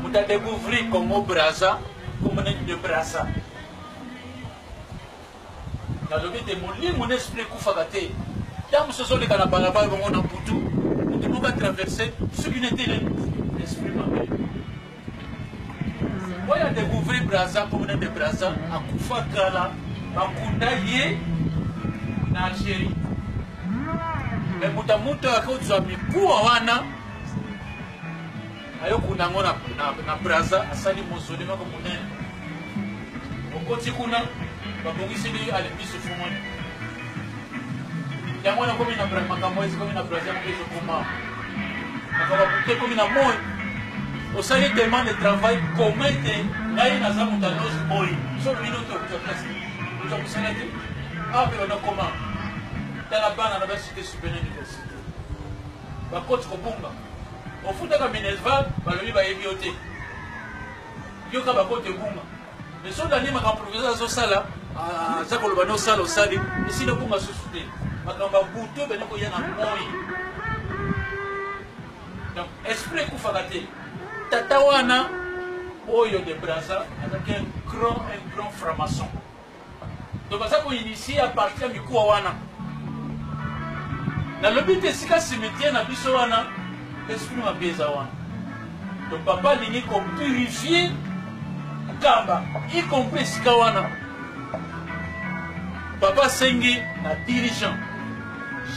[SPEAKER 1] Moto adecouvrir Congo Brazza, kombo na de Brazza. Nalobi ete molimo na esprit ekufaka te. Ntango mosusu ozoleka na balabala bongo na butu, moto moko atraverse, soki na etelemi, esprit mabe. Oyo adecouvrir Brazza, kombo na de Brazza, akufa kala, bakunda ye na Algérie. Me moto ya moto akozwa mikuwa wana ayokunda yango na, na, na Brazza, asali mausolée moko monene. Okoti kuna, babongiseli alembisi fumoni. Yango wana komi na makambo ekomi na Brazza moko ezokoma makambo ya butu ekomi na moi. Osali demande de travail koma ete ngai naza moto ya loge boye, so olobi no te okozwa place, ozwa mosala te. Awa mpe banakoma tala bana na basite superieur université bakoti kobunga, ofutaka minerval, balobi bayebi yo te, yoka bakoti ebunga. Mais soki olandi makambo professeur azosala, aza koloba no osala osali esili obunga susu te. Makambo ya butu ebandi koya na moi. Donc esprit ekufaka te. Tata wana oyo de Brazza azalaki un grand franc-maçon. Donc baza koinitie à partir ya mikuwa wana. Nalobi te esika cimetière na biso wana esprit mabe eza wana. Donc papa alingi kopurifie Nkamba, y compris esika wana. Papa asengi na dirigeant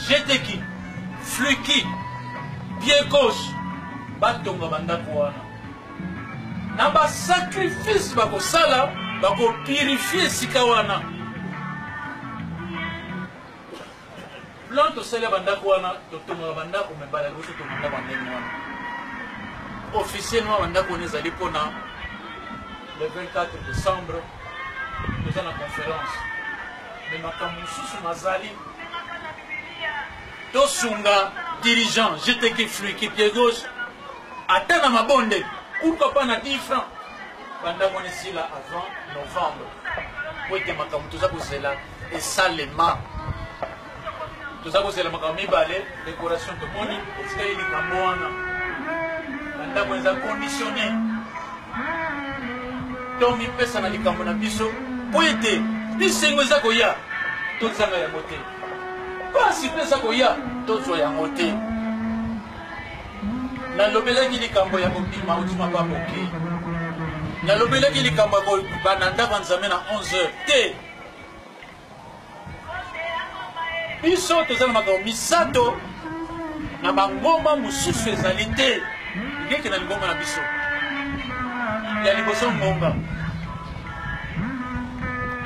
[SPEAKER 1] Jeteki, Fluki, pied gauche batonga bandako wana. Na ba sacrifice bakosala, bakopurifie esika wana. Plan tosali ya bandako wana, totongaka bandako me mbala liboso tonga ndako ya ndenge wana officiellement. Bandako wana ezali mpona le 24 décembre, toza na conférence. Me makambo mosusu mazali tosunga dirigeant GTK Fluki pied gauche ata na mabonde, pourquoi pas na 10 francs. Bandako wana esila avant novembre po ete makambo toza kozela esalema. Toza kozela makambo mibale, decoration tomoni etikali likambo wana. Bandako eza conditionne. Tomipesa na likambo na biso mpo ete bisengo eza koya tozanga yango te, mpasi mpe eza koya tozwa yango te. Nalobelaki likambo ya kobima otima baboke, nalobelaki likambo ya kobanda ndako ya Nzambe na 11 heures te. Biso toza na makambo misato na bangomba mosusu ezali te ngeke na lingomba na biso. Ya liboso, ngonga.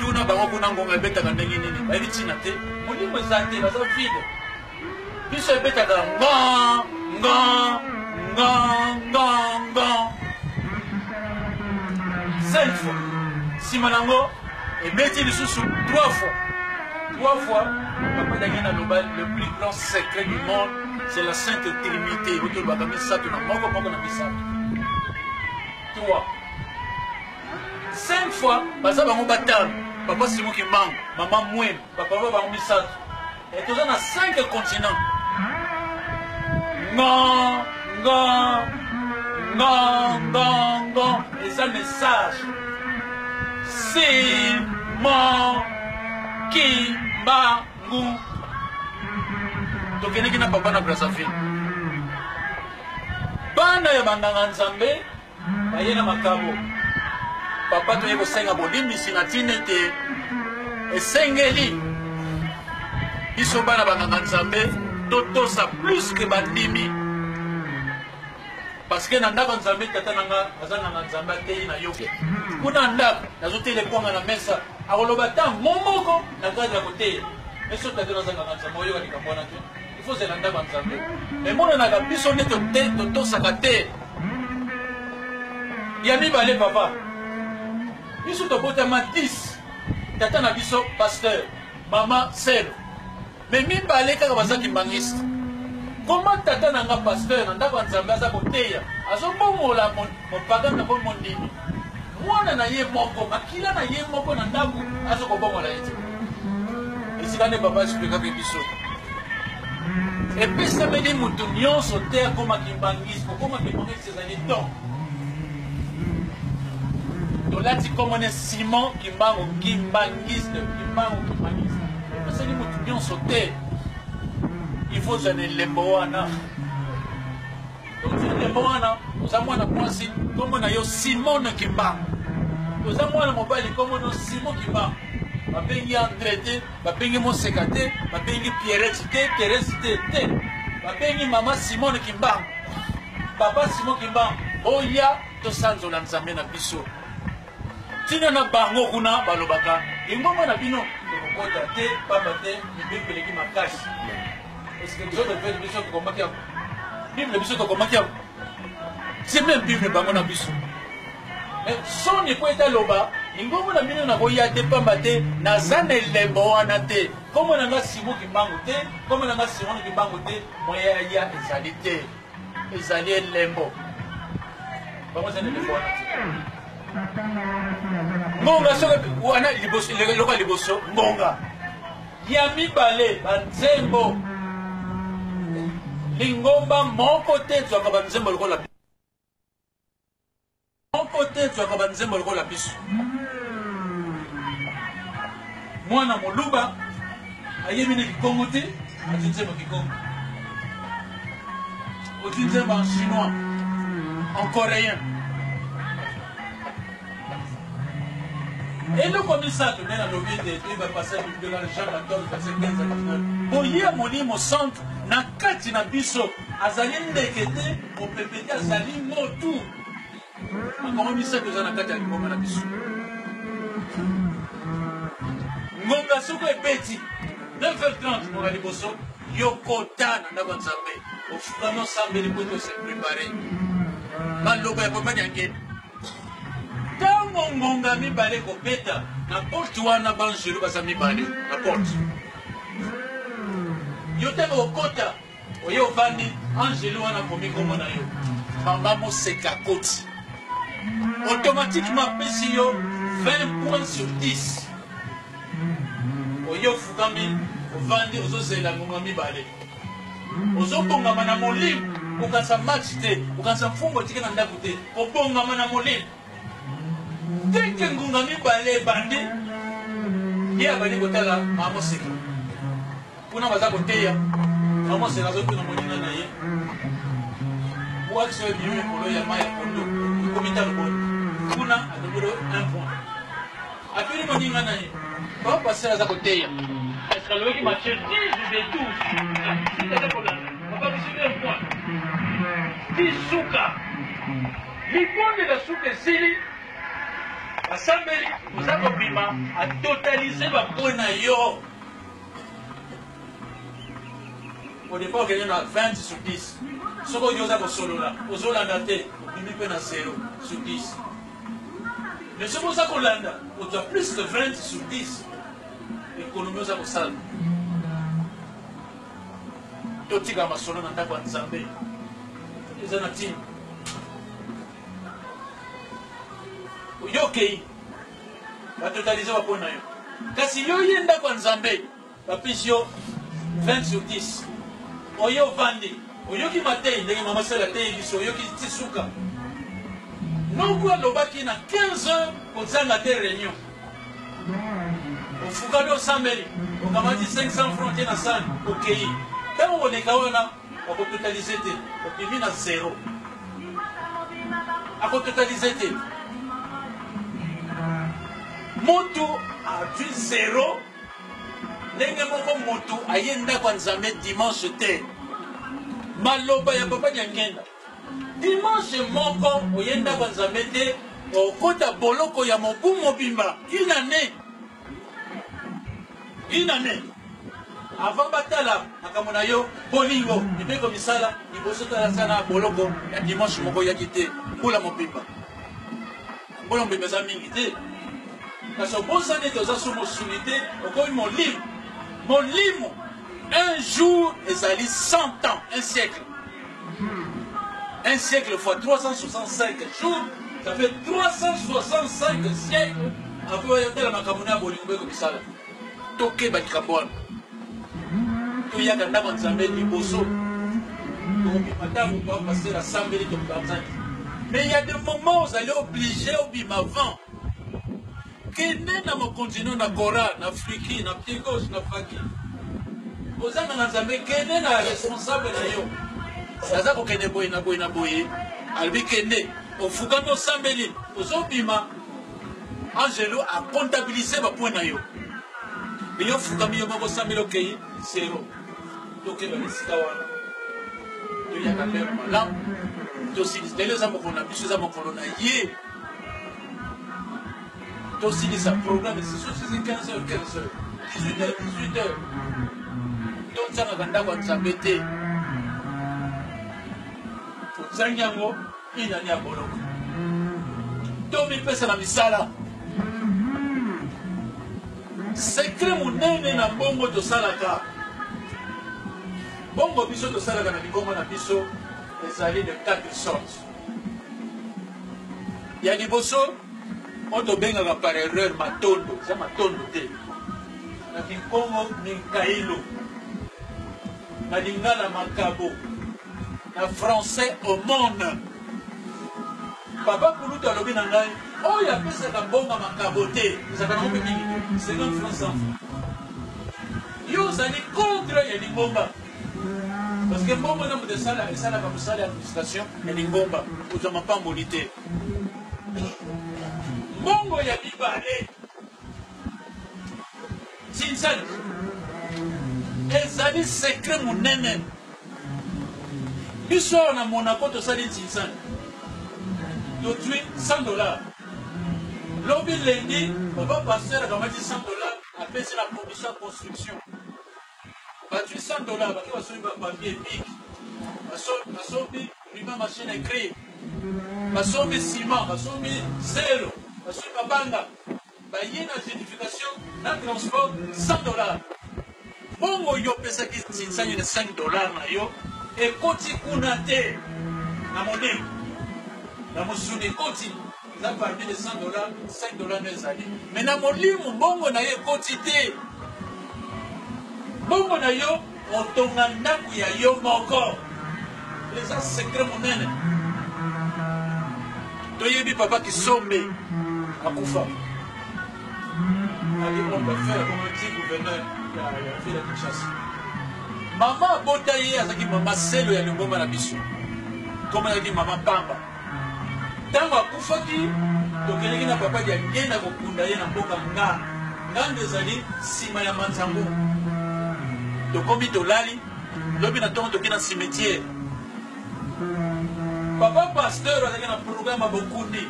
[SPEAKER 1] Tuna bango kuna ngonga ebetaka ndenge nini, bayebi ntina te, molimo eza te, baza vide. Biso ebetaka nga nga nga nga nga cinq fois, nsima na yango ebeti lisusu trois fois, trois fois. Papa Daniel aloba le plus grand secret du monde, c'est la sainte trinité. Oyo tolobaka misato na moko, moko na misato, trois, cinq fois. Baza bango batano: papa Simon Kimbangu, mama Mwene, bapapa bango misato. E toza na cinq continents. Nga nga nga nga nga eza message. Simon Kimbangu. Tokendeki na papa na Brazzaville, bana ya banganga nzambe baye na makabo. Papa, toye kosenga bolimbisi na ntina ete esengeli biso bana banganga nzambe totosa plus ke bandimi, parce que na ndako ya nzambe tata na nga aza nganga nzambe, ateyi na yo. Kuna ndako nazotela ekwanga na mesa, akoloba ata mo moko na cadre ya koteya. Mais so tata naza nganga nzambe, oyoka likambo wana te. Il faut zela ndako ya nzambe. Emonanaka biso nde totosaka te. Ya mibale, papa, biso tobotama 10, tata na biso pasteur, mama selo, mais mibale kaka baza kimbangiste. Koma tata na nga pasteur na ndako ya nzambe aza koteya, azobongola mopagano na mondimi, mwana na ye moko, makila na ye moko na ndako, aza kobongola ye te. Esika nde papa explikaki biso, epesameli moto nyonso te akoma kimbangiste. Kokoma kimbangiste ezali don. Tolati komone Simon Kimbangu kimbangiste, Kimbangu kimbangiste, epesali moto nyonso te. Il faut ozala na elembo wana. Ozwi elembo wana, oza mwana mwasi, nkombo na yo Simone Kimbangu, oza mwana mobali, nkombo na yo Simon Kimbangu. Babengi Andre te, babengi Moseka te, babengi Pierrette te, Therese te te, babengi mama Simone Kimbangu, papa Simon Kimbangu. Oya tosanzola Nzambe na biso. Ntina na bango kuna balobaka lingomba na bino tokokota te, pamba te mibeko eleki makasi. Est-ce que biso tofeti, biso tokomaki yango bible, biso tokomaki yango, c'est même bible bango na biso. Mais soni po ete aloba lingomba na bino nakoya te, pamba te naza na elembo wana te, kombo na nga Simon Kimbangu te, kombo na nga Simon Kimbangu te, moyen ya ezali te. Ezali elembo, bango eza na elembo wana te. Ngonga soki wana liboso, eloko ya liboso ngonga, ya mibale banzembo. Lingomba moko te ezwaka banzembo lokola moko te ezwaka banzembo lokola biso. Mwana moluba ayebi ne kikongo te, azwi nzembo kikongo, ozwi nzembo en chinois, en coréen. Eloko misato nde nalobi ete toyeba passage biblique na Jean 14 verset 15 à 19: boye Molimo Santu na kati na biso azali ndeke te, mopepe te, azali motu. Makambo misato eza na kati ya lingomba na biso. Ngonga soko ebeti 9h30, ngonga liboso yo kota na ndako ya Nzambe, ofukami, osambeli po ete ose prépare. Maloba ya papa Diangenda: ntango ngonga mibale kobeta na porte wana, banjelu baza mibale na porte. Yo ntango okota, oye ovandi, angelu wana akomi nkombo na yo, mama Moseka koti, automatiquement apesi yo 20 points sur 10. Oye ofukami, Ovandi ozozela ngonga mibale. Ozobongama na molimo. Kokanisa match te, kokanisa mfumbu otiki na ndako te, kobongama na molimo. Dès que ngonga mibale ebandi, ye abandi kotala mama Moseka. Kuna baza koteya, mama Moseka azotuna moninga na ye, wax oyo ebimi likolo ya mai ya pondu ekomi talo boni? Kuna alongoli un point. Atuni moninga na ye, papa pasteur aza koteya, est-ce que alobaki Matthieu 10 ou bien 12? Sika aza kolanda, papa biso un point. Ti suka. Libondela suka esili, basambeli oza kobima, a totaliser ba points na yo. Au départ okende na 20 sur 10. Soki oyo oza kosolola, ozolanda te, obimi mpe na 0 sur 10. Mais soki oza kolanda, ozwa plus que 20 sur 10. Ekonomi oza kosala. Totika masolo na ndako ya Nzambe. Eza na ntina. Yo okei, batotalize bapo na yo. Kasi yo ye ndako ya Nzambe, bapesi yo 20 sur 10. Oye ovandi, oyoki mateyi ndenge mama Sala ateyi biso, oyoki ti suka. Noko alobaki na 15 heures kozanga te réunion. Ofukami osambeli, okamati 500 francs te na sani, okei. Ntango okoleka wana, bakototalize te, obimi na zero. Akototalize te. Mutu azwi zero ndenge moko mutu aye ndako ya Nzambe dimanche te. Maloba ya Papa Diangenda. Dimanche moko oye ndako ya Nzambe te, okota boloko ya mobu mobimba, une année. Une année. Avant batala makambo na yo, bolingo, mibeko misala, liboso tala sana boloko ya dimanche moko oyaki te, mbula mobimba. Mbula mobimba eza mingi te. Kasi obosani ete oza so mosuni te, okomi molimo. Molimo, un jour ezali 100 ans, un siècle. Un siècle fois 365 jours, ça fait 365 siècles après bayotala makambo na bolingo beko misala. Tokeba likambo wana. Toyaka ndako ya Nzambe liboso. Tokobima ntango papa pasteur asambeli tokobanzaki. Mais il y a des moments où ozali obligé obima avant. Kende na mokonzi no na Kora, na Friki, na pied gauche, na Faki. Ozanga na Nzambe, kende na responsable na yo. Naza kokende boye na boye na boye. Alobi kende, ofukami osambeli, ozobima. Angelo a comptabiliser ba points na yo. Mais yo ofukami yo moko osambeli okei zero. Tokeba na esika wana. Toyaka lere malamu. Tosilisa. Lelo eza mokolo na biso, eza mokolo na ye. Tosilisa programme soki 15 heures 15 heures 18 heures 18 heures. Tozangaka ndako ya Nzambe te. Tozangi yango inani ya boloko. Tomipesa na misala. Secret monene na mbongo tosalaka. Mbongo biso tosalaka na lingomba na biso ezali de quatre sortes. Ya liboso oyo tobengaka par erreur matondo, eza matondo te. Na kikongo minkailo, na lingala makabo, na français aumône. Papa kulutu alobi na ngai oyo apesaka mbongo makabo te, ezalaka nango mpe mingi te, 50 francs 100 francs. Yo ozali contre ya lingomba. Parce que mbongo na moto esala esalaka mosala ya administration ya lingomba, kozwa mapamboli te. Mbongo ya mibale sinsani ezali secret monene. Biso awa na Monaco tosali nsinsani, tozwi 100 dollars. Lobi lundi, papa pasteur akamati 100 dollars apesi na commission ya construction. Bazwi 100 dollars bake basombi ba papier bic, basombi ruban machine à écrire, basombi ciment, basombi zelo, basombi mabanga, baye na justification na transport 100 dollars. Mbongo yo opesaki nsinsani na 5 dollars na yo ekoti kuna te na molimo na mosuni ekoti eza parmi les 100 dollars 5 dollars nde ezali mais na molimo mbongo na ye ekoti te. Mbongo na yo otonga ndako ya yo moko. Eza secret monene. Toyebi papa Kisombe akufa. Ali homme d'affaires comme petit gouverneur ya ya ville ya Kinshasa. Mama abota ye azalaki mama selo ya lingomba na biso. Kombo azalaki mama Pamba. Ntango akufaki, tokendeki na papa Diangenda kokunda ye na mboka Nga. Ngando ezali nsima ya Manzango. Tokomi tolali, lobi na ntongo tokei na cimetière. Papa pasteur azalaki na programme ya bokundi.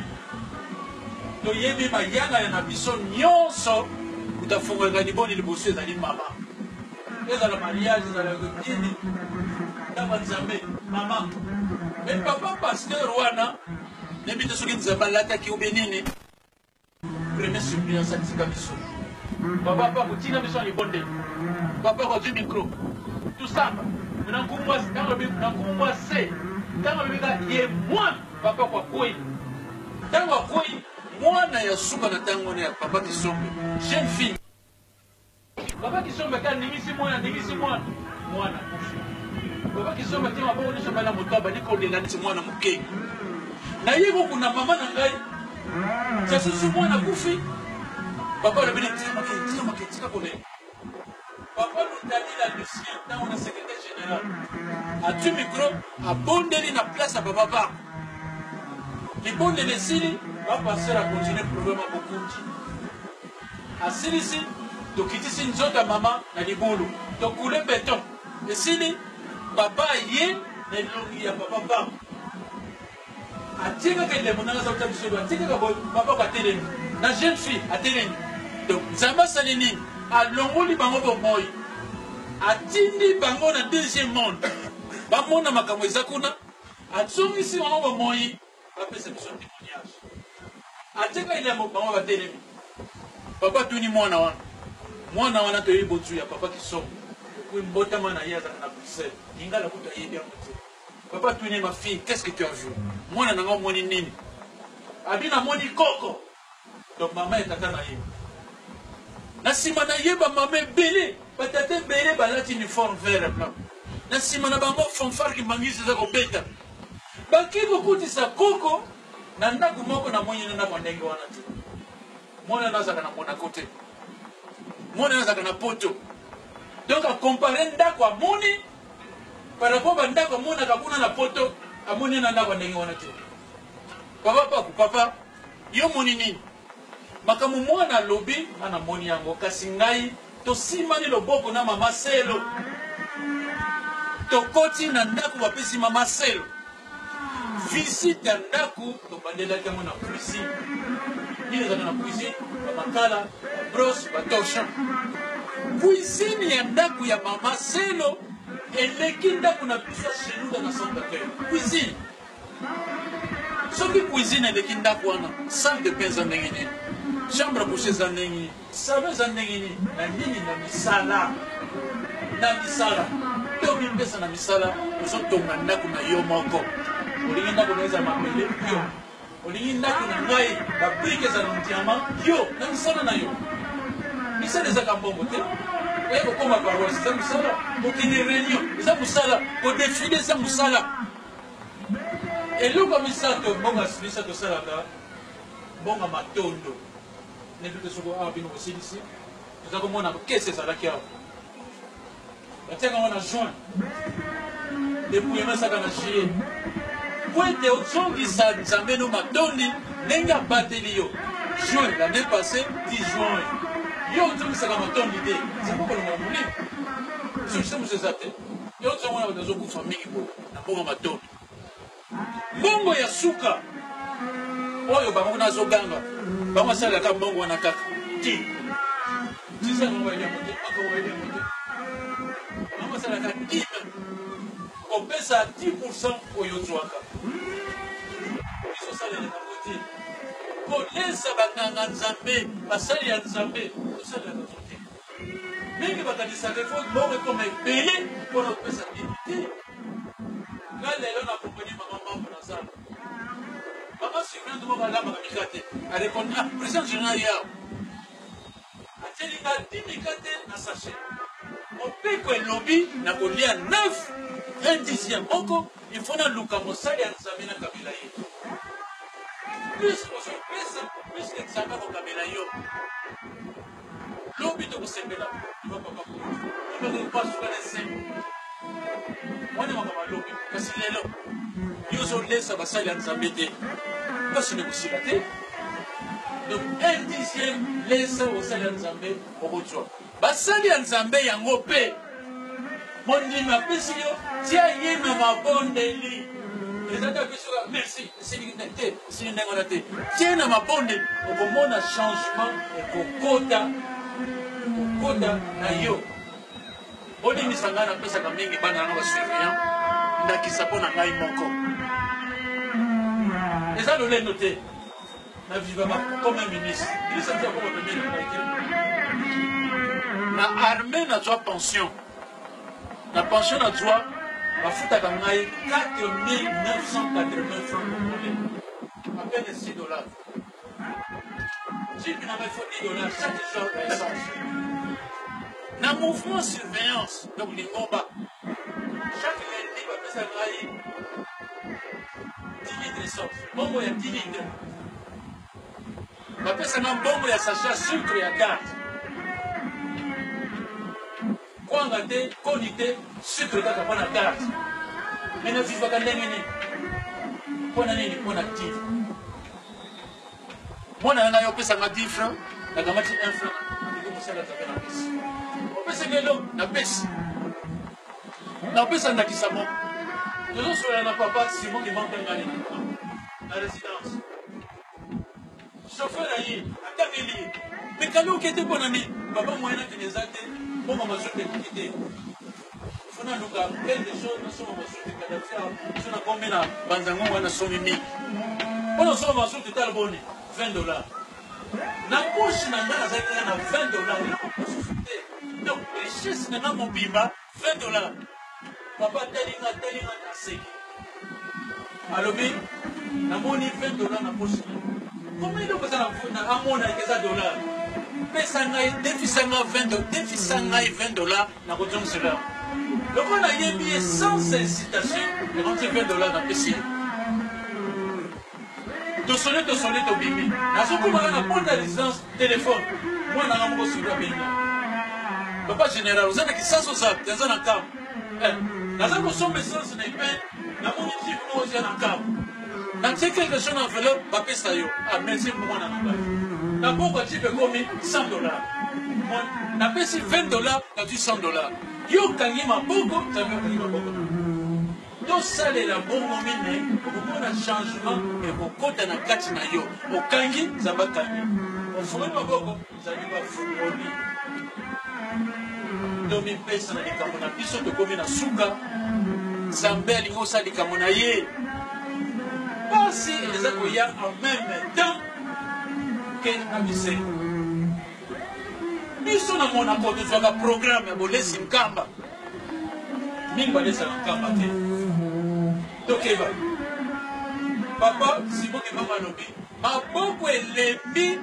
[SPEAKER 1] Toyebi mayangana na biso nyonso, moto afungolaka liboni liboso ezali mama. Ezala mariage, ezala nini, ndako ya Nzambe, mama. Mais papa pasteur wana, nayebi te soki Nzambe alataki ou bien nini, premier surprise atika biso. Papa pa kotina biso na libondeli. Papa kozwi micro. Tusamba. Munankumbwa ntango lobi munankumbwa se. Ntango lobi ka ye mwana papa kwa kwei. Ntango akwei mwana ya suka na ntango wana ya papa Kisombe, jeune fille. Papa Kisombe ata aningisi mwana, aningisi mwana, mwana akufi. Papa Kisombe atie maboko nyonso mbala moto abandi kolela neti mwana moke. Naye kokunda mama na ngai, jasusu mwana akufi. Papa alobi na tika make, tika make, tika kolela. Papa Lutalila Lucien, ntango na secrétaire général, atui micro, abondeli na place ya papa Park. Libondeli esili, ba pasteur akontinue programme ya bokundi. Asilisi, tokitisi nzoto ya mama na libulu, tokule beton. Esili, papa aye na elongi ya papa Pam. Atie kaka elembo ndenge aza kotya biso, atie kaka boye, papa ko atelemi. Na jeune fille atelemi. Donc Nzambe asali nini? Alongoli bango bomoi. Atindi bango na deuxième monde. Bamona makambo eza kuna. Azongisi bango bomoi. Bapesa biso témoignage. Atika elembo bango batelemi. Papa atuni mwana wana. Mwana wana toyebi bozwi ya papa Kisombe. Depuis mbotama na ye azalaka na Bruxelles. Lingala kutu ayebi yango te. Papa atuni ma fille, qu'est-ce que tu as vu? Mwana na nga omoni nini? Abi namoni koko. Donc mama ya tata na ye. Na nsima na ye ba mama ebele, ba tata ebele balati uniforme vert et blanc. Na nsima na bango fanfare kimbanguiste eza kobeta. Bake kokutisa koko na ndako moko na moni na ndako ya ndenge wana te. Mwana na azalaka na Monaco te. Mwana na azalaka na Poto. Donc a comparer ndako amoni par rapport ba ndako amonaka kuna na Poto, amoni na ndako ya ndenge wana te. Papa paku papa yo moni nini? Makambo mwana alobi nga namoni yango kasi ngai tosimbani loboko na mama Selo tokoti na ndako bapesi mama Selo visite ya ndako tobandelaki yango na cuisine. Nini ezalaka na cuisine? Bamakala, babrose, batorchon. Cuisine ya ndako ya mama Selo eleki ndako na biso ya Sheluda na centre d'accueil. Cuisine Soki cuisine eleki ndako wana, salle de bain eza ndenge nini? Chambre à coucher eza ndenge nini? Salon eza ndenge nini? Na nini? Na misala, na misala. Tomipesa na misala, ozotonga ndako na yo moko. Olingi ndako na yo ezala mabele, yo. Olingi ndako na ngai ba brique ezala na diamant, yo. Na misala na yo. Misala ezaka mbongo te. Oye kokoma paroisse eza mosala, kokende reunion eza mosala, kodefile eza mosala. Eloko ya misato, mbongo ya misato tosalaka mbongo ya matondo. Nayebi te soko awa bino bosilisi, toza komona kese ezalaki awa, batiaka yango na juin, depouillement esaka na juillet, po ete ozongisa Nzambe no matondi ndenge abateli yo. Juin l'année passée ti juin oyo yo ozongisaka matondi te, Nzambe akolongola molimo. Solution mosusu eza te. Yo ozomona bato bazokufa mingi boye na mbongo matondo. Mbongo ya suka oyo bango kuna azoganga, bango basalelaka mbongo wana kaka ti tisa bango bayebi yango te, makambo bayebi yango te. Bango basalelaka dime, kopesa 10% oyo ozwaka. Biso osalelaka yango te. Kolesa banganga Nzambe, basali ya Nzambe, tosalelaka yango te. Mingi bakanisaka ifo mbongo ekoma ebele mpo na kopesa dimi te. Nga lelo na kompani mama mambo na zamba. Mama surveillante moko alambaka mikate. A répondre ah président général yao. Atieli nga 10 mikate na sachet. Mobeko elobi nakolia 9 un dixième moko, il faut naluka mosali ya Nzambe nakabela ye. Plus ozopesa, plus que Nzambe akokabela yo. Lobi tokosepela liwa papa Kulutu. Lobi akopasuka na esengo. Wana makambo ya lobi, kasi lelo yo ozolesa basali ya Nzambe te, mpasi ekosila te. Donc un dixième lesa osali ya Nzambe okozwa. Basali ya Nzambe yango mpe mondimi apesi yo, tia ye na mabondeli. Eza te apesi yo merci, esili te, esili ndenge wana te. Tia na mabondeli, okomona changement ekokota, ekokota na yo. Bolimbisa ngai, napesaka mingi bana nanga ba surveillant ndakisa mpo na ngai moko. Eza lolendo te. Na vivaka comme un ministre. Ministre atia koma pembeni na ngai te. Na armée nazwa pension. Na pension nazwa bafutaka ngai 4980 francs congolais. À peine 6 dollars. Jeep na ngai faut 10 dollars chaque jour ya essence. Na mouvement surveillance, donc lingomba, chaque lundi bapesa ngai 10 litres essence, mbongo ya 10 litres. Bapesa nga mbongo ya sachet ya sucre ya garde. Kwanga te, koni te, sucre kaka mpo na garde. Mais na vivaka ndenge nini? Mpo na nini? Mpo na tili. Mwana na ngai opesa nga 10 francs, nakamati 1 franc, nakoki mosala Nzambe na pesi. Opesa nga eloko, na pesi. Napesa ndakisa moko. Tozosolola na papa Simon Kimbangu Ngani na résidence. Chauffeur aye, atangeli ye. Mais kala oke te mpo na nini? Papa moyen nakende eza te, mbongo mazuta ekoki te. Faut naluka quelque chose nasomba mazuta kadafi so nakomi na banzangongo wana nasomi mingi. Mpo nasomba mazuta etala boni 20 dollars. Na poche na ngai nazalaki kaka na 20 dollars, eloko mosusu te. Donc richesse na ngai mobimba 20 dollars. Papa atali nga, atali nga, aseki. Alobi namoni 20 dollars na poche na yo. Comment eloko eza na amona eza dollar? Pesa ngai, defisa ngai 20 dollars, defisa ngai 20 dollars nakozongisela yango. Lokola nayebi ye sans incitation, nakomisi 20 dollars napesi ye. Tosoli tosoli tobimi. Nazokoma kaka na porte ya résidence téléphone. Mwana nga moko suri abengi. Papa général, oza na kisasa oza te, aza na nkambo. Eh, naza kosomba essence na epe, namoni jeep moko oza na nkambo. Natie quelque chose na enveloppe, bapesa yo. Ah, merci mwana na ngai. Na pokwa jeep ekomi 100 dollars. Napesi 20 dollars, nazwi 100 dollars. Yo okangi maboko, Nzambe akangi maboko na yo. Tosalela bongo minei, okomona changement ekokota na kati na yo. Okangi, Nzambe akangi. Ofungoli maboko, Nzambe bafungoli. Tomipesa na likambo na biso, tokomi na suka. Nzambe alingi osala likambo na ye. Pasi eza koya en même temps ke na bisengo. Biso na Monaco tozwaka programme ya bolesi nkamba. Mingi balesaka nkamba te. Tokeba. Papa Simon Kimbangu alobi maboko elembi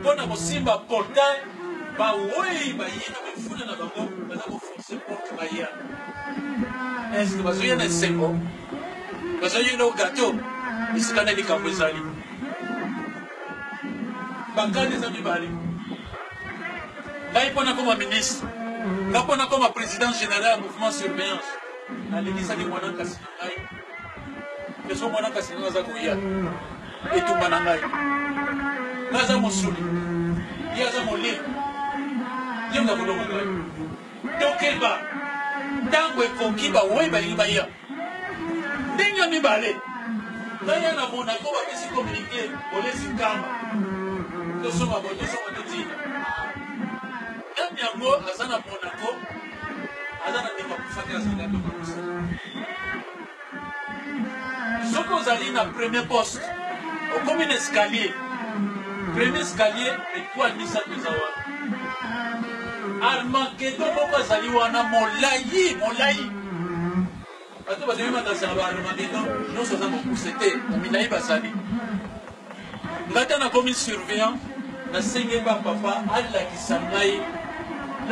[SPEAKER 1] mpo na kosimba portail, bawei baye na mifuna na bango baza koforce porte baya. Est-ce que bazoya na esengo? Bazoya na gateau? Esika nde likambo ezali. Bakani eza mibale. Ngai mpo nakoma ministre, ngai mpo nakoma président général ya mouvement surveillance, nalekisaki mwana nkasi na ngai. Peso mwana nkasi na ngai aza koya etumba na ngai. Ngai aza mosuni, ye aza molimo, ye moto akolonga ngai. Tokeba, ntango ekoki bawei balingi baya. Ndenge ya mibale, ngai ya na Monaco bapesi communiqué bolesi nkamba tosomba boye tosomba totinda. Nani yango aza na Monaco aza na ndeko akufa te azali atoka mosala. Soki ozali na premier poste okomi na escalier, premier escalier etoile misato eza wana. Armageddon moko azali wana molai molai. Bato bazali makanisa ba Armageddon nyonso aza mokuse te, na milai bazali. Ngai ata nakomi surveillant, nasengi ba papa alakisa ngai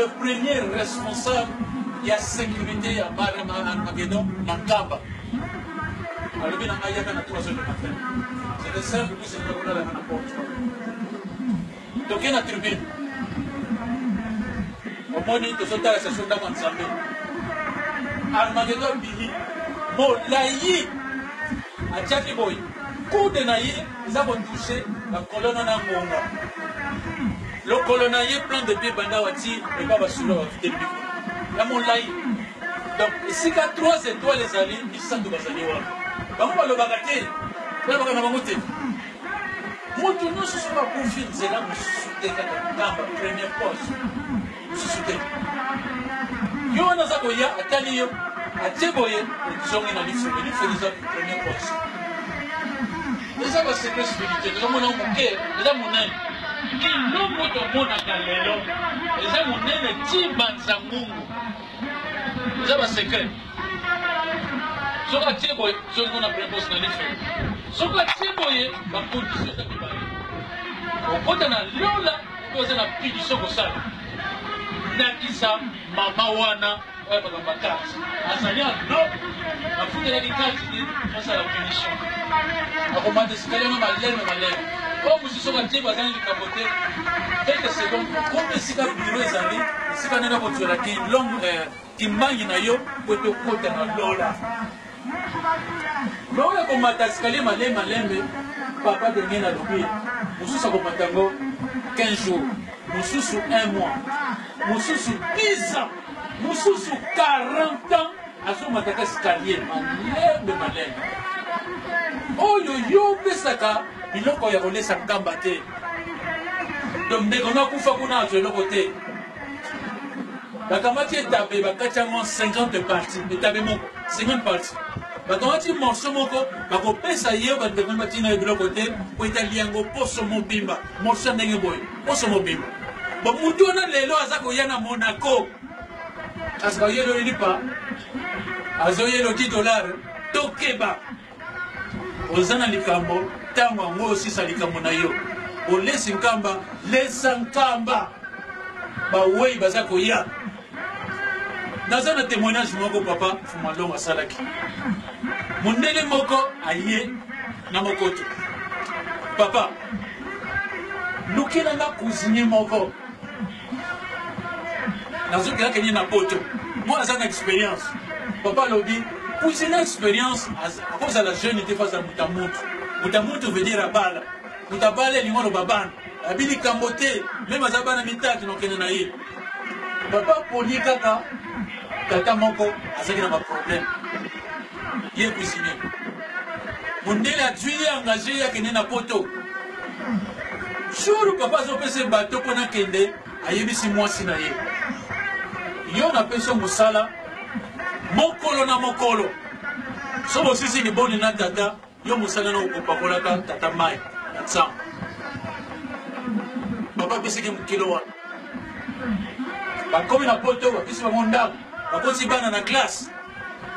[SPEAKER 1] le premier responsable ya sécurité ya bar Armageddon na Nkamba. Alobi na ngai yaka na 3 heures du matin. C'était simple puisque nakolala na porte. Toke na tribune. Omoni tozotala station ndako ya Nzambe. Armageddon bimi molayi atiaki boye kude na ye eza kotouche bakolona na ngonga lokolo na ye plan de pied banda wati epa basolo bafuteli biko ya molai. Donc esika 3 étoiles ezali, misato bazali wana, bango balobaka te, balobaka na bango te. Moto nyonso soki akufi, nzela mosusu te, kaka Nkamba, première poste, mosusu te. Yo wana aza koya, atali yo, atie boye, ozongi na lifelo. Lifelo eza première poste. Eza ba secret spirituel, tozomona moke, eza monene. Kilombo tomonaka lelo eza monene ti banza ngungu, eza ba secret. Soki atie boye, soki kuna premier poste na lifelo. Soki atie boye, ba condition eza mibale: okota na lola mpe oza na punition kosala. Ndakisa mama wana oyo makambo ya carte, azali ano afutelaki carte te, asala punition, akomata escalier na maleme maleme. Oyo mosusu soki atie, bazangi likambo te, quelques secondes okomi esika biro ezali, esika ndenge akozwela kilongo kimbangi na yo po ete okota na lola. Lola komata escalier maleme malembe, papa ndenge nalobi, mosusu akomata yango 15 jours, mosusu 1 mois, mosusu 10 ans, mosusu 40 ans, azomataka escalier malembe malembe. Oyo yo opesaka biloko ya kolesa Nkamba te, donc ndeko no akufa kuna, azwa eloko te. Bakamati etabe, bakati yango 50 partie, etabe moko 50 partie, bakamati morceau moko, bakopesa ye. Bandeko batina ye biloko te po etali yango poso mobimba, morceau ya ndenge boye, poso mobimba. Bon, mutu wana lelo aza koya na Monaco, kasi bayelo lipa, azoyelo 10 dollar. Tokeba, oza na likambo, ntango yango osisa likambo na yo. Olesi Nkamba, lesa Nkamba, bawei baza koya. Naza na témoignage moko papa Fumalongo asalaki. Mondele moko aye na mokoto: "Papa, lukelanga cuisinier moko, nazokela kenye na poto, mo aza na expérience." Papa alobi cuisinier expérience akozala jeune te, faut azala moto ya mutu. Moto ya mutu veut dire abala. Moto abala elingi oloba bana. Abi likambo te, même aza bana mitatu, nakokende na ye. Papa poni kaka tata moko azalaki na baproblème, ye cuisinier. Mondele azwi ye, engage ye, akende na poto. Jour papa azopesa bato mpo nakende, ayebisi mwasi na ye: "Yo, napesi yo mosala mokolo na mokolo. So bosisi liboni na tata, yo mosala na okopakolaka tata mai na nsambo." Papa apesaki mokilo wana. Bakomi na poto, bapesi bango ndako, bakoti bana na classe.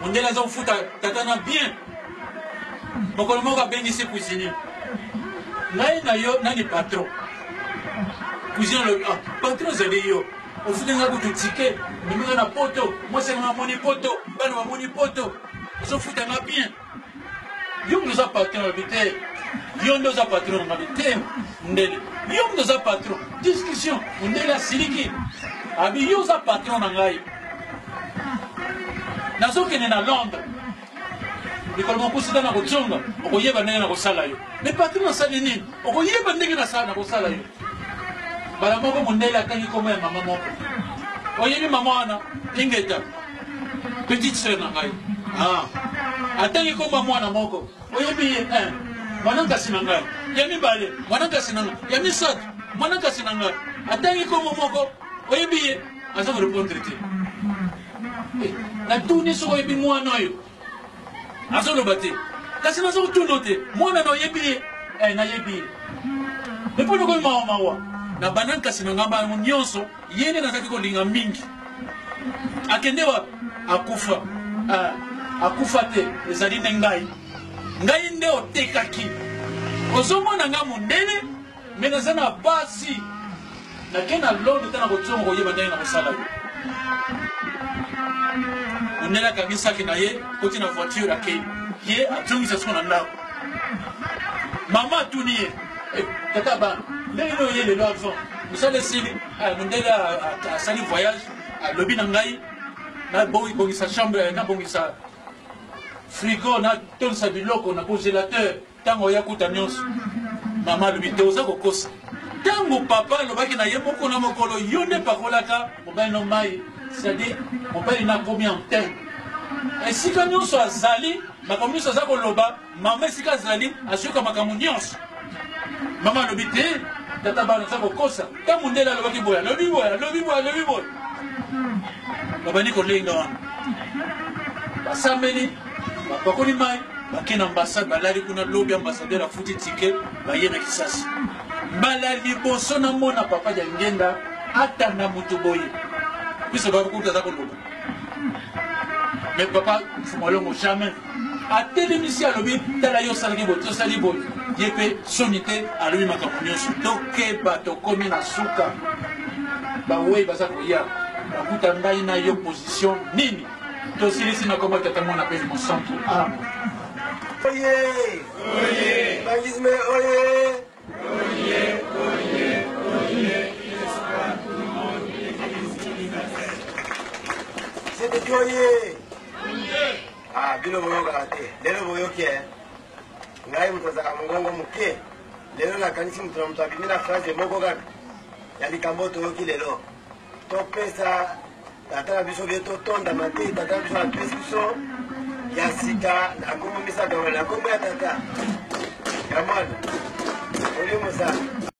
[SPEAKER 1] Mondele aza kofuta tata na bien. Mokolo moko abengisi cuisinier: "Ngai na yo, nani patron?" Cuisinier alobi: "Ah, patron ezali yo, ofuti nga kutu ticket, omemi nga na poto, mwasi nga amoni poto, bana bamoni poto, ozofuta nga bien, yo moto oza patron." Alobi: "Te, yo nde oza patron." Ngabi te, mondele, yo moto oza patron. Discussion, mondele asiliki, abi: "Yo oza patron na ngai, nazokende na Londres, mikolo mokusi ta na kotionga, okoyeba ndenge na kosala yo." "Mais patron, asali nini?" "Okoyeba ndenge nasala na kosala yo." Mbala moko mondele atangi kombo ya mama moko: "Oyebi mama wana?" "Ingeta, petite sœur na ngai." Ah. Atangi kombo ya mwana moko: "Oyebi ye?" "Mwana nkasi na ngai." Ya mibale: "Mwana nkasi na ngai." Ya misato: "Mwana nkasi na ngai." Atangi kombo moko: "Oyebi ye?" Aza korépondre te. "Natuni soki oyebi mwana oyo." Azoloba te. "Kasi naza kotuna te, mwana na oyebi ye?" "Nayebi ye." "Me mpo nakomi mawa mawa na bana nkasi na ngai bango nyonso, ye nde nazalaki kolinga mingi. Akende wapi? Akufa?" "Akufa te, ezali nde ngai. Ngai nde otekaki. Ozomona ngai mondele, me naza na basi." Nake na Londres ntango nakozonga koyeba ndenge nakosala yo. Mondele akangi saki na ye, koti na voiture akei. Ye azongisa siko na ndako. Mama atuni ye, eh, tata bana, ndenge nini oye lelo avant? Mosala esili, ah, mondele asali voyage, alobi na ngai nabongisa chambre, nabongisa frigo, natondisa biloko na congélateur. Ntango oya kuta nyonso, mama alobi te, oza kokosa. Ntango papa alobaki na ye moko na mokolo, yo nde pakolaka mobali no mai, c'est-à-dire mobali na akomi antenne. Esika nyonso azali, makambo nyonso aza koloba, mama esika azali azoyoka makambo nyonso. Mama alobi te, tata bana aza kokosa. Ntango mondele alobaki boye, alobi boye, alobi boye, alobi boye. Babandi kolenga wana. Basambeli, bapakoli mai, bake na ambassade, balali kuna. Lobi ambassadeur afuti ticket, baye na Kisasa. Mbala liboso namona papa Diangienda atanda moto boye. Biso bakuta aza koloba. Mais papa Mfumalongo jamais atelemisi, alobi tala yo osalaki boye, tosali boye. Ye mpe soni te, alobi makambo nyonso. Tokeba, tokomi na suka. Bawei baza koya bakuta ngai na yo position nini? Tosilisi na kombo Tata, Mwana mpe Mosantu. Amen.
[SPEAKER 2] Oye! Oye! Bangisme oye!
[SPEAKER 3] Oye, oye, oye, espoir tout le monde, l'église universelle.
[SPEAKER 2] C'était oye! Ah, bino boyokaka te. Lelo boyoki eh. Ngai moto azalaka mongongo moke. Lelo nakanisi moto na moto abimi na phrase moko kaka ya likambo toyoki lelo. Topesa tata na biso bie totondama te. Tata na biso apesi biso ya sika na kombo misato na kombo ya Tata, ya Mwana, Molimo Santu.